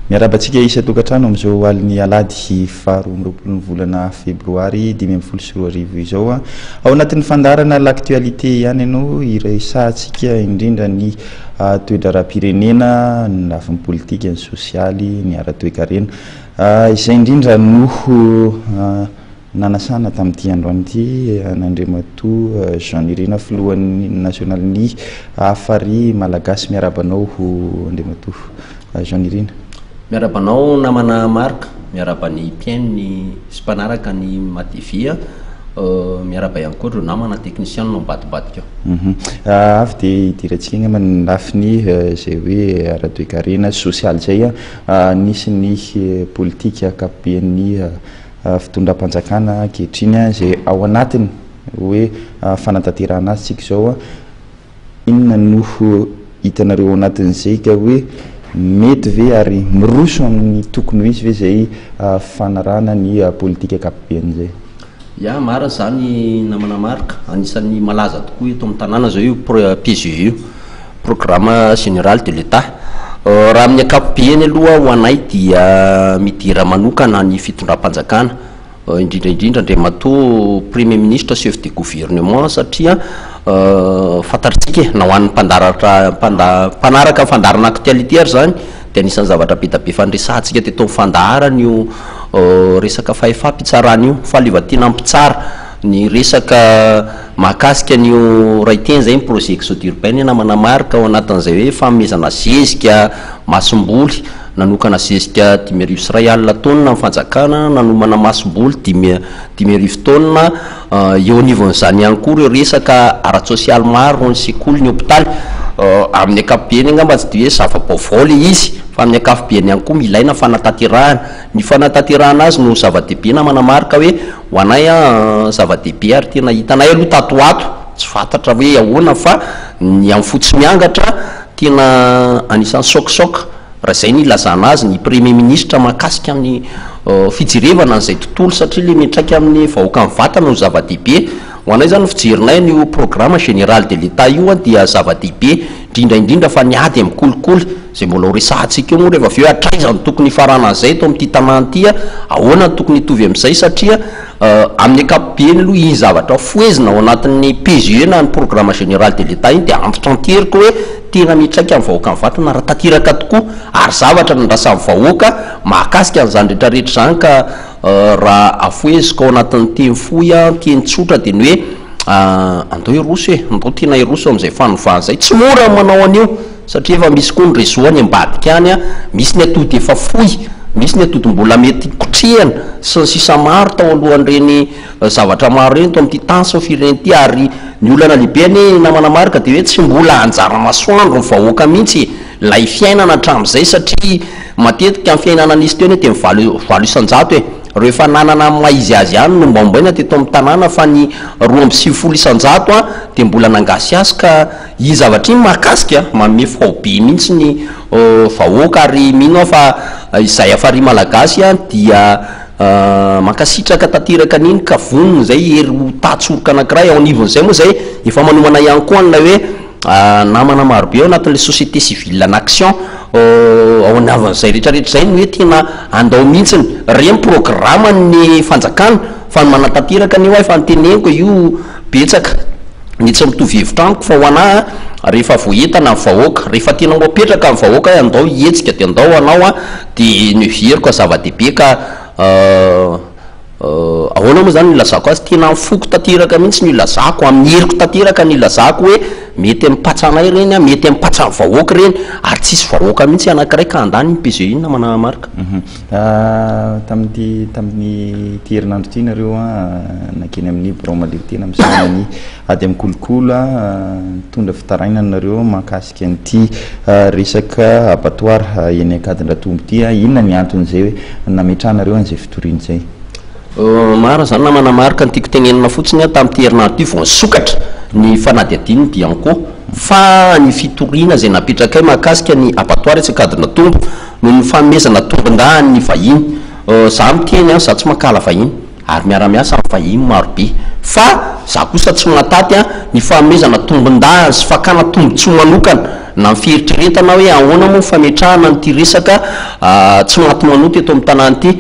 Miarahaba antsika isan-tokantrano amin'izao alin'ny alahady faha 22 ny volana febroary 2015 izao. Ao anatin'ny fandaharana L'actualité ihany no iresahantsika indrindra ny toe-draharaham-pirenena, ny lafiny politika, ny sosialy, ny ara-toekarena. Izay indrindra no nanasana tamin'ity androany ity an'Andriamatoa Jean Nirina, filohan'ny nasionalin'ny Hafari Malagasy. Miarahaba anao Andriamatoa Jean Nirina. Miarahaba anao namana Marc, miarahaba ny mpihaino ny sy mpanaraka ny MaTV, miarahaba ihany koa ireo namana teknisianina ao ambadimbadika ao. Avy dia hidirantsika angamba ny lafiny izay hoe ara-toekarena sy sosialy izay. Nisy ny politika ankapoben'ny fitondram-panjakana ankehitriny izay ao anatiny hoe fanatanterahana azy tsika izao. Inona no hitanareo ao anatin'izay ka hoe mety ve ary miroso amin'ny tokony ho izy ve izay fanarahana ny politika ankapobeny izay? Ya, marina izany namana Marc, anisan'ny malaza tokoa eto amin'ny tanàna izao io PGE io, Programme Général de l'Etat. Raha amin'ny ankapobeny aloha ho anay dia midera manokana ny fitondram-panjakana, indrindra indrindra Andriamatoa Premier Ministre Chef de Gouvernement satria fantatritsika e, na ho an'ny mpandaratra mpanda mpanaraka ny fandaharana actualité ary izany dia anisan'ny zavatra be dia be efa niresahantsika teto amin'ny fandaharana io resaka fahefam-pitsarana io, fahaleovantenan'ny mpitsara, ny resaka mahakasika an'io ray teny izay ny projet exode urbain namana Marc ao anatin'izay hoe fanomezana zezika masomboly, nanokana zezika 21 taonina ny fanjakana, nanomana masomboly dimy 50 taonina, eo anivon'izany ihany koa ireo resaka ara-tsosialy maro, ny sekoly, ny hopitaly, amin'ny ankapobeny angamba tsy dia hoe zava-baovao ilay izy fa amin'ny ankapobeny ihany koa ilaina fanatanterahana, ny fanatanterahana azy no zava-dehibe na manamarika hoe ho anay zava-dehibe ary tena hitanay aloha tato ho ato, tsy fantatra hoe ahoana fa ny amin'ny fo tsy miangatra tena anisan'ny choc choc raha izay no ilazana azy ny premier ministre mahakasika ny fijerevana an'izay tontolo satria ilay miantraika amin'ny vahoaka mivantana no zava-dehibe. Ho anay izany ny fijerinay an'io programme général de l'Etat io dia zava-dehibe indrindra indrindra fa ny ady amin'ny kolikoly izay mbola ho resahantsika eo moa rehefa avy eo hoe hatraiza no tokony hifaranan'izay eto amin'ity tanàna ity, ahoana no tokony hitovy amin'izay satria Amin'ny ankapobeny aloha iny zavatra fohezina ao anatin'ny PGE na ny Programme Général de l'Etat iny dia antitranteriko hoe tena miantraika amin'ny vahoaka mivantana raha tanteraka tokoa ary zavatra nandrasan'ny vahoaka mahakasika an'izany rehetra rehetra izany ka raha afoheziko ao anatin'ny teny fohy an, teny tsotra dia ny hoe andao hiroso e, andao tena hiroso amin'izay fanovana izay, tsy mora ny manao an'io. Satria efa misy koa ny réseau any ambadika any, misy ny atody efa fohy, misy ny atody mbola mety kotrehina, sy ny sisa maro tao alohan'ireny zavatra maro ireny tao amin'ity tany sy ny firenena ity, ary ny olana lehibe anie namana Marc dia hoe tsy mbola anjara masoandro ny vahoaka mihitsy e, ilay fiainana hatramin'izay satria matetika ny fiainana nisy teo anie dia ny valo 8% e, ireo efa nanana ny maha izy azy ihany no mbaombaina teto amin'ny tanàna fa ny 92% dia mbola nangasihasy ka Iny zavatra iny mahakasika, manome faobe mihitsy ny vahoaka ary mino aho fa izay hafari malagasy dia mankasitraka tanteraka an'iny ka vonona izay hery ho tantsoroka anankiray. Ao anivon'izay moa izay efa manomana ihany koa an'ilay hoe namana marobe ao anatin'ilay société civile en action ao anavan'izay rehetra rehetra izay ny hoe tena andao mihitsiny. Ireny programan'ny fanjakana fa ny manatanteraka anie hoa efa noteneniko e, io betsaka. Ny tsy mitovy hevitra amiko fa ho anah rehefa voaentana ny vahoaka, rehefa tena ho apetraka ny vahoaka hoe andao hihetsika dia andao hanao an, dia noheveriko zava-dehibe ka ahoana moa zany no ilazako azy, tena amin'ny foko tanteraka mihitsy no ilazako, amin'ny heriko tanteraka no ilazako hoe mety amin'ny patsanay ireny an, mety amin'ny patsan'ny vahoaka ireny ary tsisy vahoaka mihitsy anankiray ka handany iny PGE iny namana Marc. Tamin'ity tamin'ity herinandro ity nareo nankeny amin'ny birao mahaleo tena misahana ny ady amin'ny kolikoly nitondra fitarainana nareo mahakasika an'ity resaka abattoir eny Ankadindratombo ity. Inona ny anton'izay hoe nametrahanareo an'izay fitoriana izay? Marina izany namana Marc, ny tiako tenenina fotsiny an, tamin'ity herinandro ity vao nisokatra ny fanadihadian'ny Bianco fa ny fitoriana izay napetrakay mahakasika ny abattoir etsy Ankadindratombo Noho ny fanomezana tombondahiny ny vahiny. Za miteny an, za tsy mankahala vahiny, ary miara-miasa amin'ny vahiny maro be. Fa. za kosa tsy mahataty a ny fanomezana tombon-dahiny sy fakana tombontsoa manokana na ny fieritreretana hoe ahoana moa fametrahana an'ity resaka tsy maty manota eto amin'ny tanàna ity.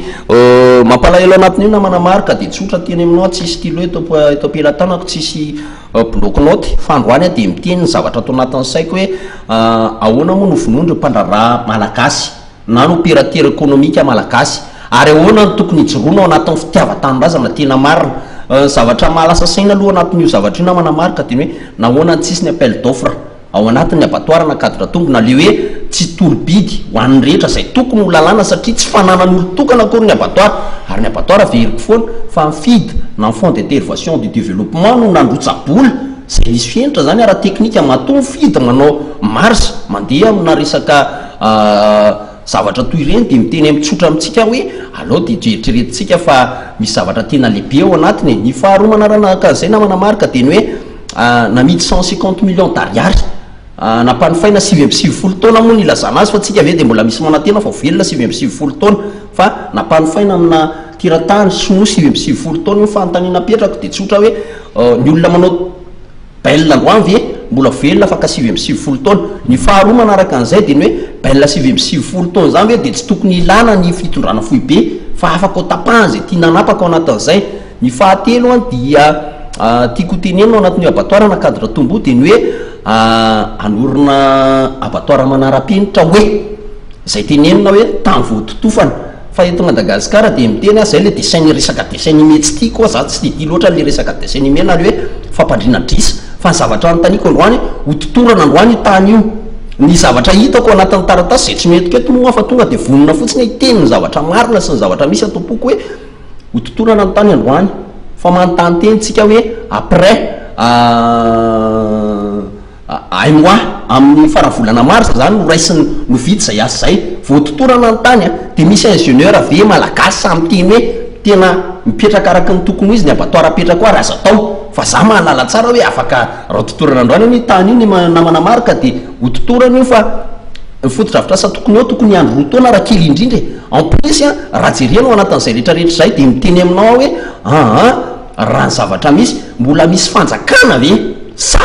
Mampalahelo anatin'io namana Marc dia tsotra teny aminao, tsisy stylo eto eto am-pelatanako, tsisy bloc note, fa androany aho dia miteny ny zavatra ato anatin'ny saiko hoe ahoana moa no vonoin'ireo mpandraharaha malagasy na ny opérateur économique malagasy ary ahoana no tokony hijoroana ao anatin'ny fitiavan-tanindrazana tena marina. Ny zavatra mahalasa saina aloha anatin'io zavatra io namana Marc dia ny hoe nahoana no tsisy ny appel d'offre ao anatin'ny abattoir na cadre tombo na le hoe tsy tolo-bidy ho an'ny rehetra izay tokony ho lalàna satria tsy fananan'olon-tokana akory ny abattoir ary ny abattoir averiko foana fa ny FID na ny Fonds d'intervention du développement no nandrotsa-bola izay nisy fenitra izany ara-teknika matoa ny FID manao marge mandeha amina resaka zavatra toy ireny dia miteny amin'ny tsotra amintsika hoe alao dia eritreretintsika fa misy zavatra tena lehibe ao anatiny e. Ny faharoa manaraka an'izay namana Marc dia ny hoe namidy 150 millions d'ariary nampanofaina 99 taona moa nilazana azy fa tsika ve dia mbola misy manantena fa velona 99 taona fa nampanofaina amina teratany sinoa 99 taona io. Fanontaniana apetrako dia tsotra hoe ny olona manao bail androany ve mbola velona afaka 99 taona? Ny faharoa manaraka an'izay dia ny hoe bail 99 taona zany ve dia tsy tokony ilana ny fitondrana foibe fa afaka ho tapahana izay tiana anapaka ao anatin'izay? Ny fahatelo an dia tiako tenenina ao anatin'io abattoir na cadre tombo dia ny hoe anorina abattoir manara-penitra hoe izay tenenina hoe tany voatotofana fa eto Madagasikara dia miteny aho zay le dessin resaka dessin animé tsy tiako aho, za tsy de tia loatra le resaka dessin animé na le hoe fampandriana adrisa fa ny zavatra anontaniako androany ho totorana androany io tany io. Ny zavatra hitako anatin'ny taratasy izay tsy mety eto moa fa tonga dia vonona fotsiny hiteny ny zavatra marina sy ny zavatra misy ato am-poko hoe ho totorana ny tany androany fa manontany teny tsika hoe après un mois amin'ny faravolana marsa zany no raisiny no vita izay asa izay vao totorana ny tany a dia misy ingénieur ve malagasy samy teny hoe tena mipetraka araka ny tokony ho izy ny abattoir apetraka ao ary aza atao fa za mahalala tsara hoe afaka raha totorana androany anie tany io ny namana Marc dia ho totorana io fa ny fotodrafitrasa tokony ao tokony hiandry 2 taona raha kely indrindra e. En plus a raha jerena ao anatin'izay rehetrarehetra izay dia miteny aminao aho hoe aa raha ny zavatra misy mbola misy fanjakana ve sa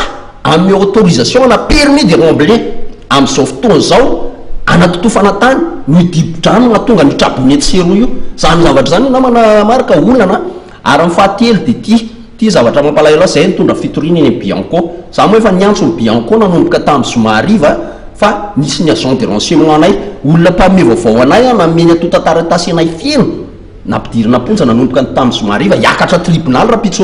amin'ny autorisation na permis de rembler amin'izao fotoana izao anatotofana tany no hidibo-drano mahatonga ny trabony etsy sy eroa io zany zavatra zany namana Marc olana. Ary ny fahatelo dia ity, ity zavatra mampalahelo ahy, izay nitondra fitoriana eny amin'ny Bianco. Izaho moa efa niantso ny Bianco nanomboka tamin'ny zoma hariva fa nisy ny agent de renseignement anay, olona mpanome vaovao anay nanome ny antontan-taratasy anay feno, nampidirina am-ponja nanomboka ny tamin'ny zoma hariva, hiakatra tribonaly rahampitso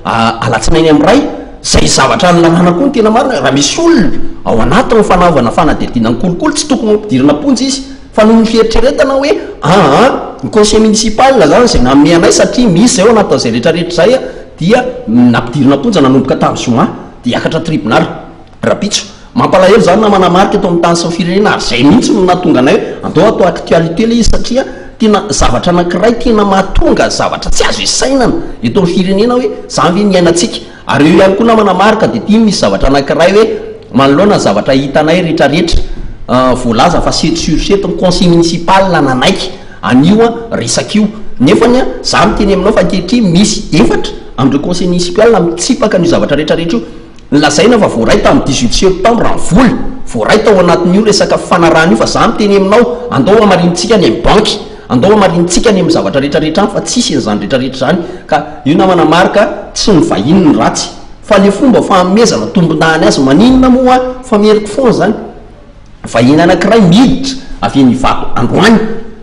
alatsinainy amin'ny iray. Izay zavatra ny lalàna koa no tena marina, raha misy olona ao anatin'ny fanaovana fanadihadiana ny kolikoly tsy tokony ho ampidirina am-ponja izy. Fa noho ny fieritreretana hoe aa ny conseil municipal zany izay nanome anay satria misy izay ao anatin'izay rehetra rehetra izay dia nampidirina am-ponja nanomboka tamin'ny zoma dia hiakatra tribonaly rahampitso. Mampalahelo izany namana Marc eto amin'ny tany sy ny firenena ary izay mihitsy no nahatonga anay hoe andao atao actualité ilay izy satria tena zavatra anankiray tena mahatonga zavatra tsy azo isainana eto amin'ny firenena hoe izany ve ny iainantsika. Ary eo ihany koa namana Marc dia ity misy zavatra anankiray hoe manoloana ny zavatra hitanay retraretra voalaza fa sept sur sept ny conseil municipal nanaiky an'io resaka io nefany za miteny aminao fa ankehitriny misy 4 amin'ireo conseil municipal mitsipaka an'io zavatra retraretra io. Nolazaina fa voaray tamin'ny 18 septembre ny vola voaray tao anatin'io resaka fifanarahana io fa za miteny aminao andao hamarinintsika any amin'ny banky. Andao hamarinintsika any amin'ny zavatra rehetra rehetra any fa tsisy an'izany rehetra rehetra izany ka io namana Marc tsy ny vahiny ny ratsy fa le fomba fanomezana tombondahiny azy maninona moa fa mieriko foana izany vahiny anankiray miditra avy eny Ivato androany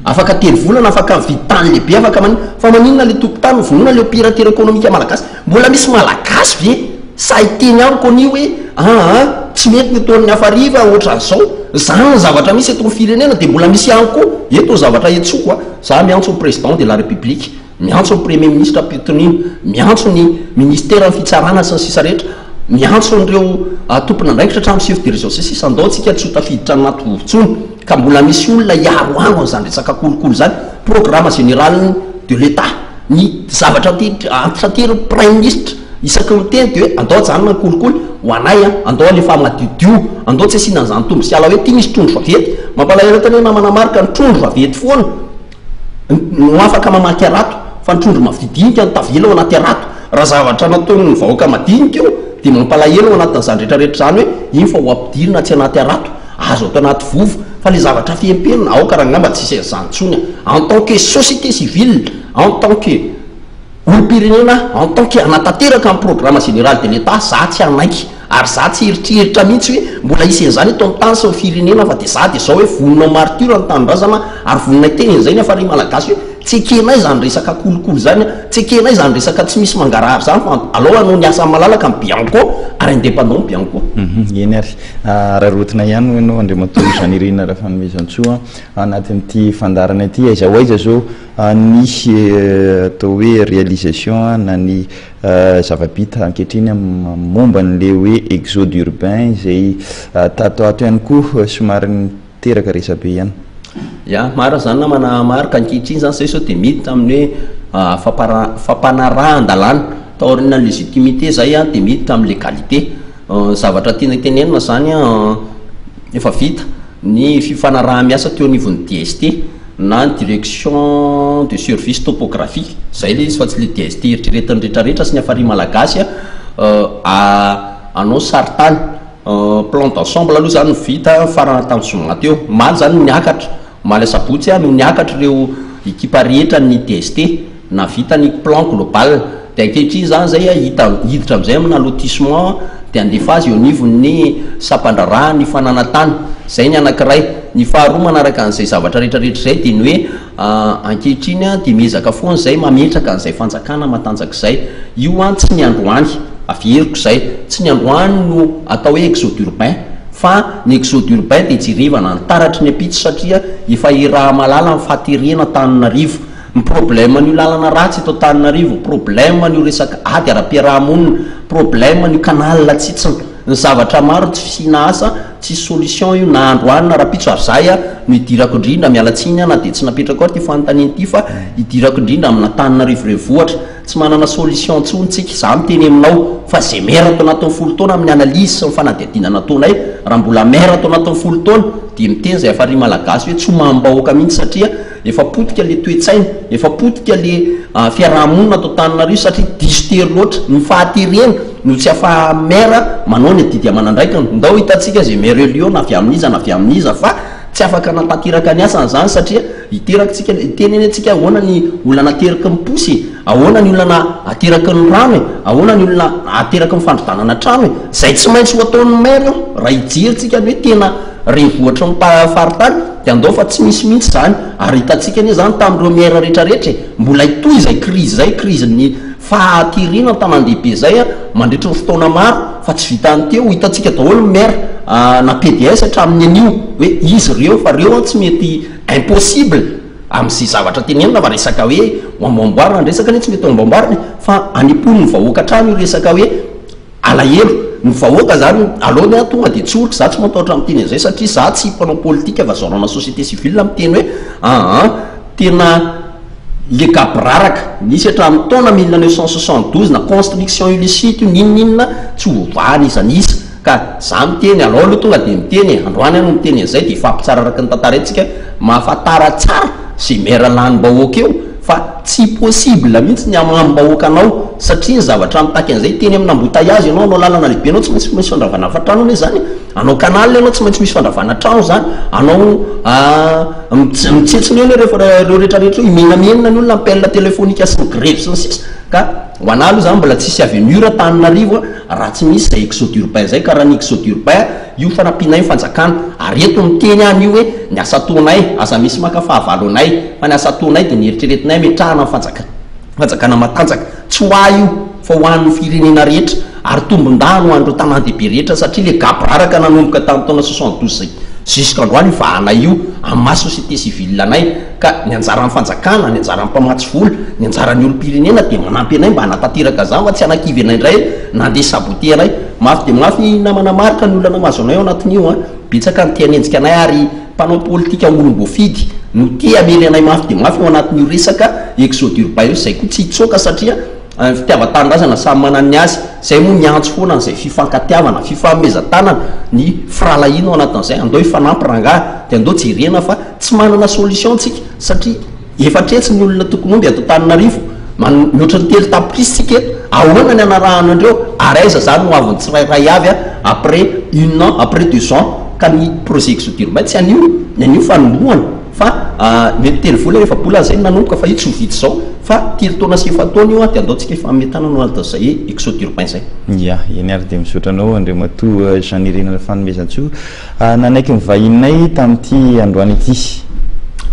afaka 3 volana afaka mividy tany lehibe afaka maninona fa maninona le tompon-tany vonoina le opérateur économique malagasy mbola misy malagasy ve sahy hiteny amiko an'io hoe aa tsy mety ny ataon'ny hafa hariva ohatran'izao zany ny zavatra misy eto amin'ny firenena dia mbola misy ihany koa eto ny zavatra etsoko a za miantso ny président de la république miantso ny premier ministre Pitonina miantso ny ministère ny fitsarana sy ny sisa rehetra miantso an'ireo tompon'andraikitra hatramin'ny chef de région sy sisa andao tsika tsy ho tafiditra anaty vovotsony ka mbola misy olona hiaro andro an'izany resaka kolikoly zany programme général de l'état ny zavatra antitratery prime ministre isaky miteny dia hoe andao ajanona ny kolikoly ho anay a andao alefa madiodio andao tsy asiana an'izany tombo sy ala hoe ty misy trondro vaventy mampalahelo tany hoe namana Marc ny trondro vaventy foana no afaka mamaky harato fa ny trondro mavidinika no tavela ao anaty harato. Raha zavatra nataon'ny vahoaka madinika io dia mampalahelo ao anatin'izany rehetra rehetra izany hoe iny fa ho ampidirina atsy anaty harato, azo atao anaty vovo, fa ilay zavatra fehim-penina aoka raha angamba tsy hisy an'izany intsony en tant que société civile, en tant que olom-pirenena, en tant que hanatanteraka ny programme général de l'Etat, za tsy hanaiky ary za tsy hieritreritra mihitsy hoe mbola hisy an'izany eto amin'ny tany sy ny firenena fa dia za dia zao hoe vonona ho martyr ny tanindrazana ary vonona hiteny an'izay ny hafari malagasy hoe Tsy ekenay izany resaka kolikoly izany an, tsy ekenay izany resaka tsy misy mangarahara izany fa alao hanao ny asany malalaka ny Bianco ary indépendant ny Bianco. Eny ary, araraotina ihany hoy ianao Andriamatoa Jean Nirina Rafanomezantsoa anatin'ity fandaharana ity, aiza ho aiza izao ny atao hoe réalisation na ny zava-bita ankehitriny momba an'ilay hoe exode urbain izay tato ato ihany koa somary Teraka resabe ihany. Ya, marina zany namana Marc, ankehitriny zany zay sao dia miditra amin'ny hoe fampara- fampanarahan-dalàna, taorian'ny légitimité zay an dia miditra amin'ny légalité. Ny zavatra tiana tenenina zany an, efa vita ny fifanaraha-miasa teo anivon'ny DST na ny direction de service topographique, zay le izy fa tsy le DST eritreretin'ny retraretra sy ny hafari malagasy an, hanao sarintany. Plan d'ensemble aloha izany no vita farany tamin'ny zoma teo. Omaly izany no niakatra, omaly asabotsy no niakatra ireo ekipa rehetra ny DST, nahavita ny plan global. Dia ankehitriny izany izay hita hiditra amin'izay amina lotissement dia handefa azy eo anivon'ny sampandraharaha ny fananantany. Izay ny anankiray. Ny faharoa manaraka an'izay zavatra rehetra rehetra izay dia ny hoe ankehitriny dia miezaka foana izay mametraka an'izay fanjakana matanjaka izay. Io an tsy ny androany. Averiko izay, tsy ny androany no atao hoe exode urbain, fa ny exode urbain dia jerevana ny taratry ny ampitso satria efa iraha-mahalala ny fahaterena Antananarivo, ny problème an'io lalana ratsy eto Antananarivo, problème an'io resaka ady ara-piaraha-monina, problème an'io canal tsitsina, ny zavatra maro, tsy fisiana asa, tsisy solution io na androany na rahampitso ary zay no idirako indrindra, miala tsiny aho na dia tsy napetrako ary ity fanontaniana ity fa idirako indrindra amin'Antananarivo renivohitra. Tsy manana solution intsony tsika, za miteny aminao fa ze maire ato anatin'ny folo taona amin'ny analyse sy ny fanadihadiana nataonay, raha mbola maire ato anatin'ny folo taona dia miteny zay hafari malagasy hoe tsy ho mamim-bahoaka mihitsy satria efa potika le toe-tsaina, efa potika le fiaraha-monina ato Antananarivo satria diso tery loatra, ny fahaterena no tsy afahan'ny maire manao ny adidy aman'andraikiny, ndao hitantsika ze maire élu eo na avy amin'iza na avy amin'iza fa tsy afaka hanatanteraka ny asany zany satria Hiteraka tsika, hiteny anie tsika ahoana ny olana ateraky ny posy e, ahoana ny olana ateraky ny rano e, ahoana ny olona ateraky ny fandrodanana trano e, zay tsy maintsy ho ataon'ny maire io, raha hijery tsika ny hoe tena renivohitry ny faritany de andao fa tsy misy mihitsy zany, ary hitantsika anie zany tamin'ireo maire retraretra e, mbola hitohy izay crise zay, crise ny fahaterena an-tanàn-dehibe zay an, mandritry ny fotoana maro, fa tsy vitan'ny teo, hitantsika daholo ny maire na pds hatramin'ny anio hoe izy ireo fa reo an tsy mety Impossible amin'izay zavatra tenenina fa resaka hoe ho amboamboarina ny resaka anie tsy mety ho amboamboarina e! Fa any am-pon'ny vahoaka hatrany io resaka hoe alahelo. Ny vahoaka zany aleo ny ahy tonga dia tsoriko, za tsy matahotra miteny an'izay satria za tsy mpanao politika fa zaonana société civile miteny hoe aa tena le gaboraraka nisy hatramin'ny taona 1972 na construction illicite io n'inon'inona tsy hovahan'iza n'iza. Ka za miteny, alao aloha tonga dia miteny e, androany aho no miteny an'izay dia hifampitsara araka ny tantara eto tsika, mahafantara tsara ze maire lanim-bahoaka eo fa tsy possible mihitsy ny hamamim-bahoaka anao satria ny zavatra mitaky an'izay, teny amina embouteillages ianao, hanao lalana lehibe ianao tsy maintsy misy fandravana trano anie zany e, hanao canal ianao tsy maintsy misy fandravana trano zany, hanao mitsetsina eo anie rehefa ireo retraretra eo, himenamenana ny olona, appel téléphonique sy ny grevy sy ny sisa ka ho anah aloha zany mbola tsisy avenir Antananarivo a. Raha tsy misy izay exode urbain izay, ka raha ny exode urbain io fanampianay ny fanjakana, ary eto miteny aho anio hoe ny asa ataonay, aza misy maka fahavalo anay, fa ny asa ataonay dia ny eritreretinay ametrahana ny fanjakana matanjaka, tsy ho ahy io fa ho an'ny firenena rehetra, ary tombondahiny ho an'ireo tanàn-dehibe rehetra, satria ilay gaboraraka nanomboka tamin'ny taona 72 jusqu'androany io vahanay io amin'ny maha société civile anay. Ka ny anjaran'ny fanjakana, ny anjaran'ny mpamatsy vola, ny anjaran'ny olom-pirenena dia manampy anay mba hanatanteraka izany fa tsy hanakivy anay indray na handeha saboter anay. Mafy dia mafy namana Marc ny olana mahazo anay ao anatin'io an. Betsaka ny te hanenjika anay ary mpanao politika olom-boafidy no te hamely anay mafy dia mafy ao anatin'io resaka exode urbain io. Izay koa tsy hitsoaka satria ny fitiavan-tanindrazana samy manana ny azy. Izay moa miantso foana an'izay fifankatiavana, fifanomezan-tanana, ny firahalahiana ao anatin'izay. Andao hifanampy rangahy dia andao jerena fa Tsy manana solution tsika satria efa hatretsy ny olona tokony omby ato Antananarivo. Man, mihoatra ny 3 tapitrisa tsika eto, ahoana ny anarahana andreo ary aiza zany ho avin'ny tsirairay avy a après un an, après 2 ans? Ka ny projet exode urbain tsy anio ny anio fanombohana, fa mety 3 volana, 4 volana zay nanomboka, fa io tsy ho vita zao fa 3 taona sy 4 taona io a de andaontsika efa ametanana no zay exode urbain zay. Ya, eny ary, de misaotra anao Andriamatoa Jean Nirina Fanomezantsoa nanaiky ny vahininay tamin'ity androany ity.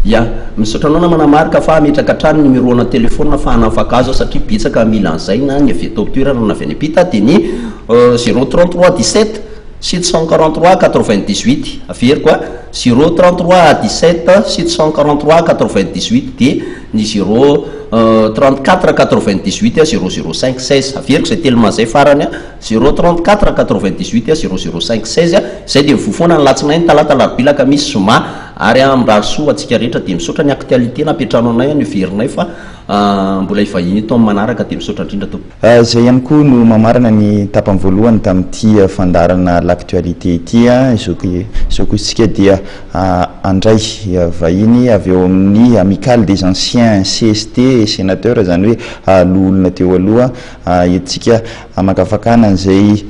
Ya, misaotra anao namana Marka, fa ametraka hatrany numéro-na telefona fa hanafaka satria betsaka mila an'izay, na ny avy eto toerana na avy any ampita, de ny 033 17 743 98. Averiko a, 033 17 743 98, de ny 034 98 005 16. Averiko zay telo mazay farany a, 034 98 005 16. Zay de mivofoana ny latsinainy, talata, alarobia, alakamisy, zoma ary a mirary soa atsika rehetra, de misaotra ny actualité napetrano anay a nyverinay fa mbola ivahiny eto amin'ny manaraka, de misaotra indrindra tompo. Zay ihany koa no mamarana ny tapany voalohany tamin'ity fandaharana l'actualité ity a. Zao zao koa isika dia andray vahiny avy eo amin'ny Amicale des anciens CST et sénateur, zany hoe loholona teo aloha, entintsika amakafakana an'izay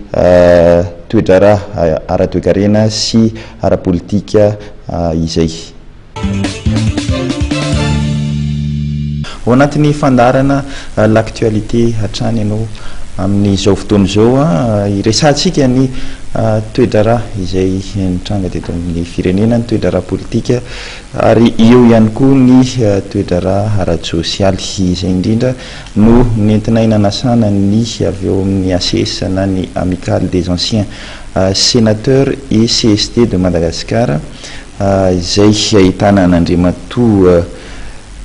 toedraharaha ara-toekarena sy ara-politika izay ao anatin'ny fandaharana l'actualité hatrany ianao amin'izao fotoana izao a iresantsika ny toedraharaha izay nitranga teto amin'ny firenena, ny toedraharaha politika ary eo ihany koa ny toedraharaha ara-tsosialy. Izay indrindra no nentinay nanasana ny avy eo amin'ny ACS na ny Amicale des anciens sénateurs et CST de Madagascar, izay ahitana an'Andriamatoa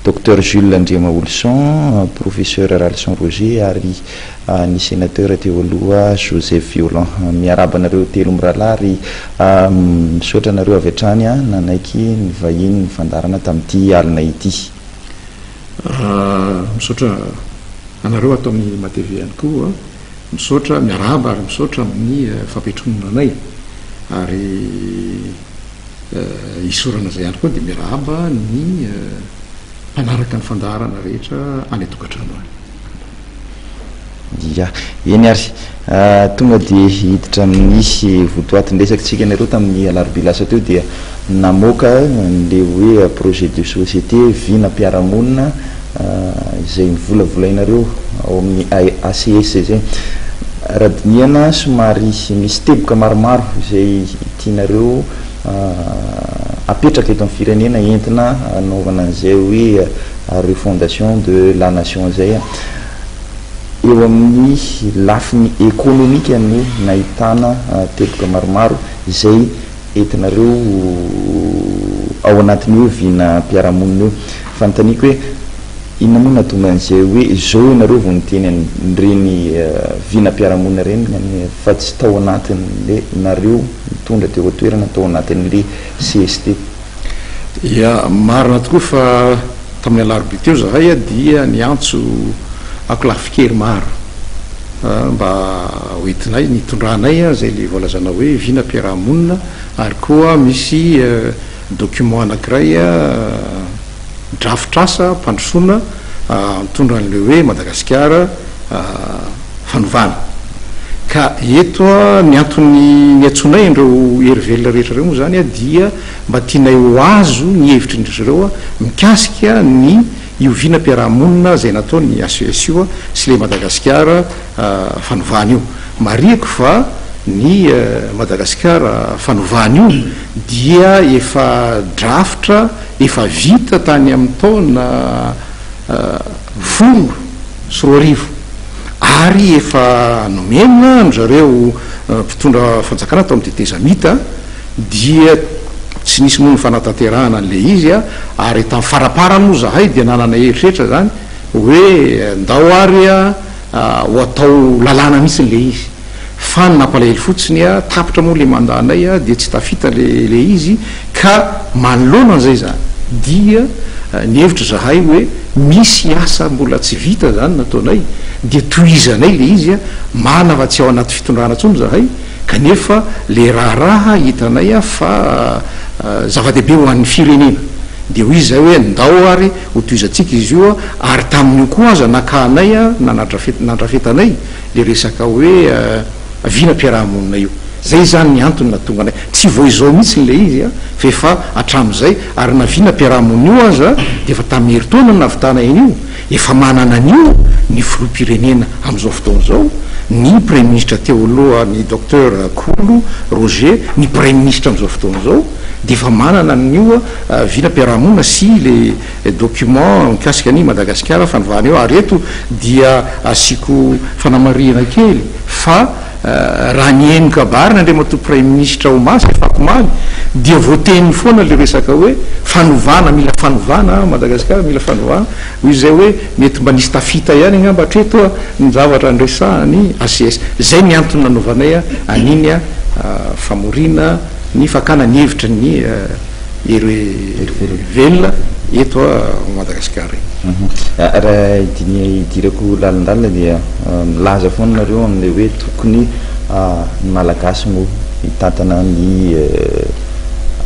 Docteur Jules Andriamaholison, professeur Ralison Roger ary ny sénateur teo aloha Joseph Violent. Miarahaba anareo telo mirahalahy ary misaotra anareo avy hatrany a nanaiky ny vahiny ny fandaharana tamin'ity alina ity. Misaotra anareo atao amin'ny MATV ihany koa, misaotra, miarahaba ary misaotra amin'ny fampiantranoana anay, ary isorana zay ihany koa, dia miarahaba ny mpanaraka ny fandaharana rehetra any an-tokantrano any. Ya, eny ary, tonga de hiditra amin'ny votoatin-dresaka tsika. Nareo tamin'ny alarobia lasa teo dia namoaka le hoe projet de société, vina mpiaramonina izay mivolavolainareo ao amin'ny ACS zay. Raha diniana, somary misy teboka maromaro izay tianareo apetraka eto amin'ny firenena entina anaovana an'izay hoe refondation de la nation zay. Eo amin'ny lafiny ekonomika no nahitana teboka maromaro izay entinareo ao anatin'io vina mpiaramonina io. Fanontaniako hoe inona moa nahatonga an'izay hoe zao ianareo vao niteny an'ireny vina mpiaramonina ireny fa tsy tao anatin'le nareo mitondra teo an-toerana, tao anatin'le CST? Ya, marina tokoa fa tamin'ny alarobia teo zahay a dia niantso ankolafin-kery maro mba hoentinay nitondranay a zay le voalazana hoe vina mpiarahamonina, ary koa misy document anankiray a drafitrasa mpandrosoana mitondra an'le hoe Madagasikara fanovana. Ka eto a ny antony niantsonay an'ireo hery velona rehetra ireo moa zany a dia mba tianay ho azo ny hevitry ndry zareo a mikasika ny io vina mpiarahamonina zay nataony ACS io a sy le Madagasikara fanovana io. Marihiko fa ny Madagasikara fanovana io dia efa drafitra efa vita tany amin'ny taona 2010 ary efa nomena an zareo mpitondra fanjakana atao amin'ny tetezamita, dia tsy nisy moa ny fanatanterahana an'le izy a ary tamin'ny faraparany moa zahay dia nanana eritreritra zany hoe ndao ary a ho atao lalàna mihitsy le izy, fa ny nampalahelo fotsiny a tapitra moa le mandat-nay a dia tsy tafita le izy. Ka manoloana an'izay zany dia nihevitra zahay hoe misy asa mbola tsy vita zany nataonay, dia tohizanay le izy a marina fa tsy ao anaty fitondrana intsony zahay, kanefa le raharaha hitanay a fa zava-dehibe ho an'ny firenena. Dia hoy izahay hoe ndao ary hotohizantsika izy io ary tamin'io koa aza nakanay na nandrafetanay le resaka hoe vinam-piaraha-monina io. Zay izany ny antony nahatonga anay. Tsy vao izao mihitsy ilay izy fa efa hatramin'izay ary na vinam-piaraha-monina io aza dia efa tamin'ny herintaona no nahavitana an'io. Efa manana an'io ny filoham-pirenena amin'izao fotoana izao, ny praiminisitra teo aloha ny Docteur Kolo Roger, ny praiminisitra amin'izao fotoana izao dia efa manana an'io vinam-piarahamonina sy le document mikasika an'i Madagasikara fanovana io ary eto dia asiako fanamarihana kely fa Raha niheno kabariny Andriamatoa Praiminisitra omaly sy afakomaly dia voateniny foana ilay resaka hoe fanovana, mila fanovana Madagasikara, mila fanovana, hoy izy izay hoe mety mba nisy tafita ihany angamba hatreto ny zavatra niresahan'ny HCS. Izay ny antony nanaovanay an'iny famoriana ny fakana ny hevitry ny hery velona eto Madagasikara iny. Raha idirako lalindalina dia milaza foana nareo amin'ilay hoe tokony ny Malagasy no hitantana ny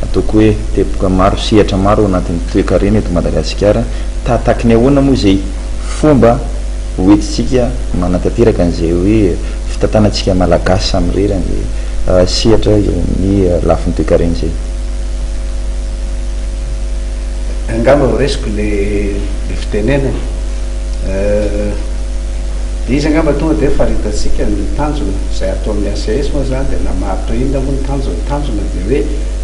ataoko hoe teboka maro, sehatra maro ao anatin'ny toekarena eto Madagasikara. Tahataky ny ahoana moa izay fomba hoentintsika manatanteraka an'izay hoe fitantanantsika Malagasy samirery an'izay sehatra eo amin'ny lafiny toekarena izay? Angamba ho resiko le le fitenenana. Le izy angamba tonga dia faritantsika ny tanjona, izay ato amin'ny ACS moa izany dia namaritra inona moa ny tanjona, ny tanjona dia hoe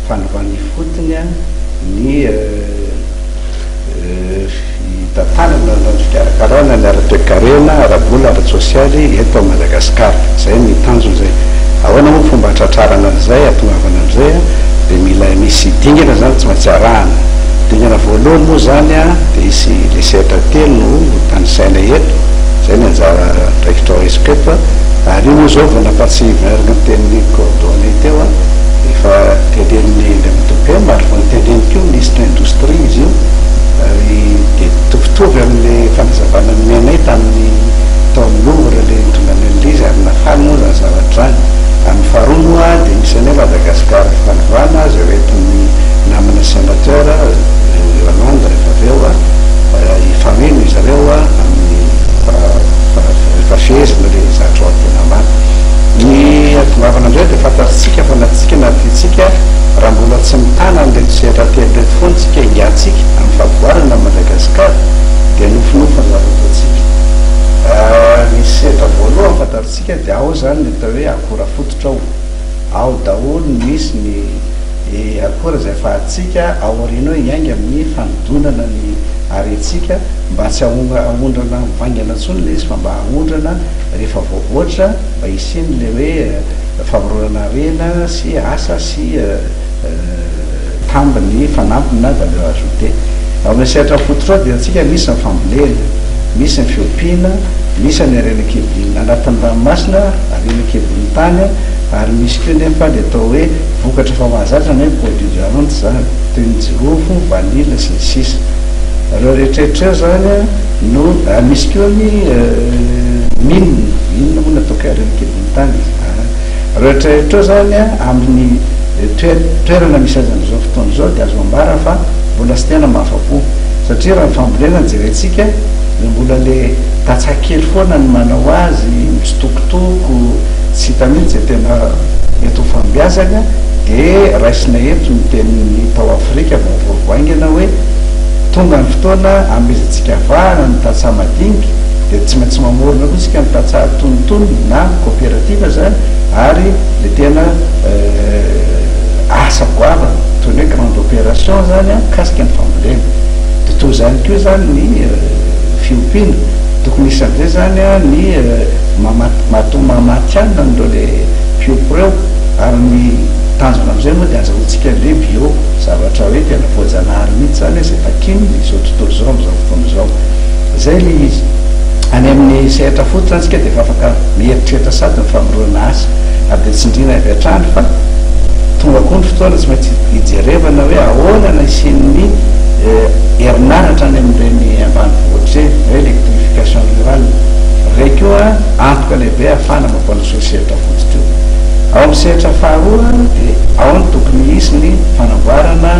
fanovana ifotony ny fitantanana na ny fikarakarana ny ara-toekarena, ara-bola, ara-tsosialy eto Madagasikara. Izay ny tanjona izay. Ahoana moa ny fomba hatratrarana an'izay, hahatongavana amin'izay? Dia mila misy dingana izany tsy maintsy arahana. Dingana voalohany moa izany dia hisy ilay sehatra telo no ho tanisaina eto, izay ny anjara andraikitra horaisiko eto. Ary io moa izao vao nampahatsiahivina araka ny tenin'ny coordonné teo, efa tenenin'ny Andriamatoa PM ary vao noteneniny koa Minisitry ny Indostria izy io, ary dia mitovitovy amin'ilay fanazavana nomenay tamin'ny tao amin'ny Louvre ilay nitondranay an'ilay izy ary nahafaly moa izany zavatra izany. Amin'ny faharoa moa dia misy anay Madagascar fanovana izay ho entin'ny namana sénateur Yolande rehefa avy eo hifameno izy ireo amin'ny rehefa fehezina ilay zavatra ao an-tena ambany. Ny hahatongavana amin'izay dia fantatsika fa na tsika na tiantsika raha mbola tsy mitana an'ireto sehatra telo ireto foana isika hiantsika amin'ny fampivoarana an'i Madagasikara dia nofinofy ny zavatra ataontsika. Ny sehatra voalohany fantatsika dia ao izany ny atao hoe akora fototra ao. Ao daholo no misy ny akora izay afahantsika ao aoriana ao hiainga amin'ny fanodonana ny harentsika mba tsy haondrana mivaingana intsony ilay izy fa mba haondrana rehefa voavoatra mba hisian'ilay hoe famoronana harena sy asa sy tambiny fanampiny na valeur ajoutée. Ao amin'ny sehatra fototra ao dia antsika misy ny fambolena, misy ny fiompiana, misy ny harena an-kibon'ny anatin'ny ranomasina, harena an-kibon'ny tany ary misy koa nefa ny atao hoe vokatra efa mahazatra na hoe produit de rente izany toy ny jirofo, vanille sy ny sisa. Ireo rehetrarehetra ireo izany no ary misy koa ny mine, mine moa no ataoko hoe harena an-kibon'ny tany. Ireo rehetrarehetra ireo izany amin'ny toerana misy azy amin'izao fotoana izao dia azo ambara fa mbola tsy tena mahafa-po satria raha ny fambolena no jerentsika dia mbola le tantsaha kely foana no manao azy, mitsitokotoko, tsy hita mihitsy izay tena mety ho fahombiazany dia raisina eto ny tenin'ny tao Afrika vao voa haingana hoe tonga ny fotoana hanomezantsika vahana ny tantsaha madinika dia tsy maintsy mamorona koa isika ny tantsaha antonontonony na ny coopérative izany ary le tena asa goavana toy ny hoe grande opération zany an mikasika ny fambolena. Dia toy izany koa izany ny fiompiana, tokony hisy amin'izay zany an ny matoa matihanina an'ireo le mpiompy ireo ary ny tanjona amin'izay moa dia azahoantsika an'ilay bio, zavatra hoe tena voajanahary mihitsy izany izay takian'izao tontolo izao amin'izao fotoana izao. Izay ilay izy. Any amin'ny sehatra fototra isika dia efa afaka mieritreritra sady ny famoronana asa ary dia tsindriana avy hatrany fa tonga koa ny fotoana tsy maintsy hijerevana hoe ahoana no hisian'ny herinaratra any amin'ireny ambanivohitra ireny, hoe électrification rurale. Ireny koa antoka lehibe ahafahana mampandroso io sehatra fototra io. Ao amin'ny sehatra faharoa dia ao no tokony hisy ny fanamboarana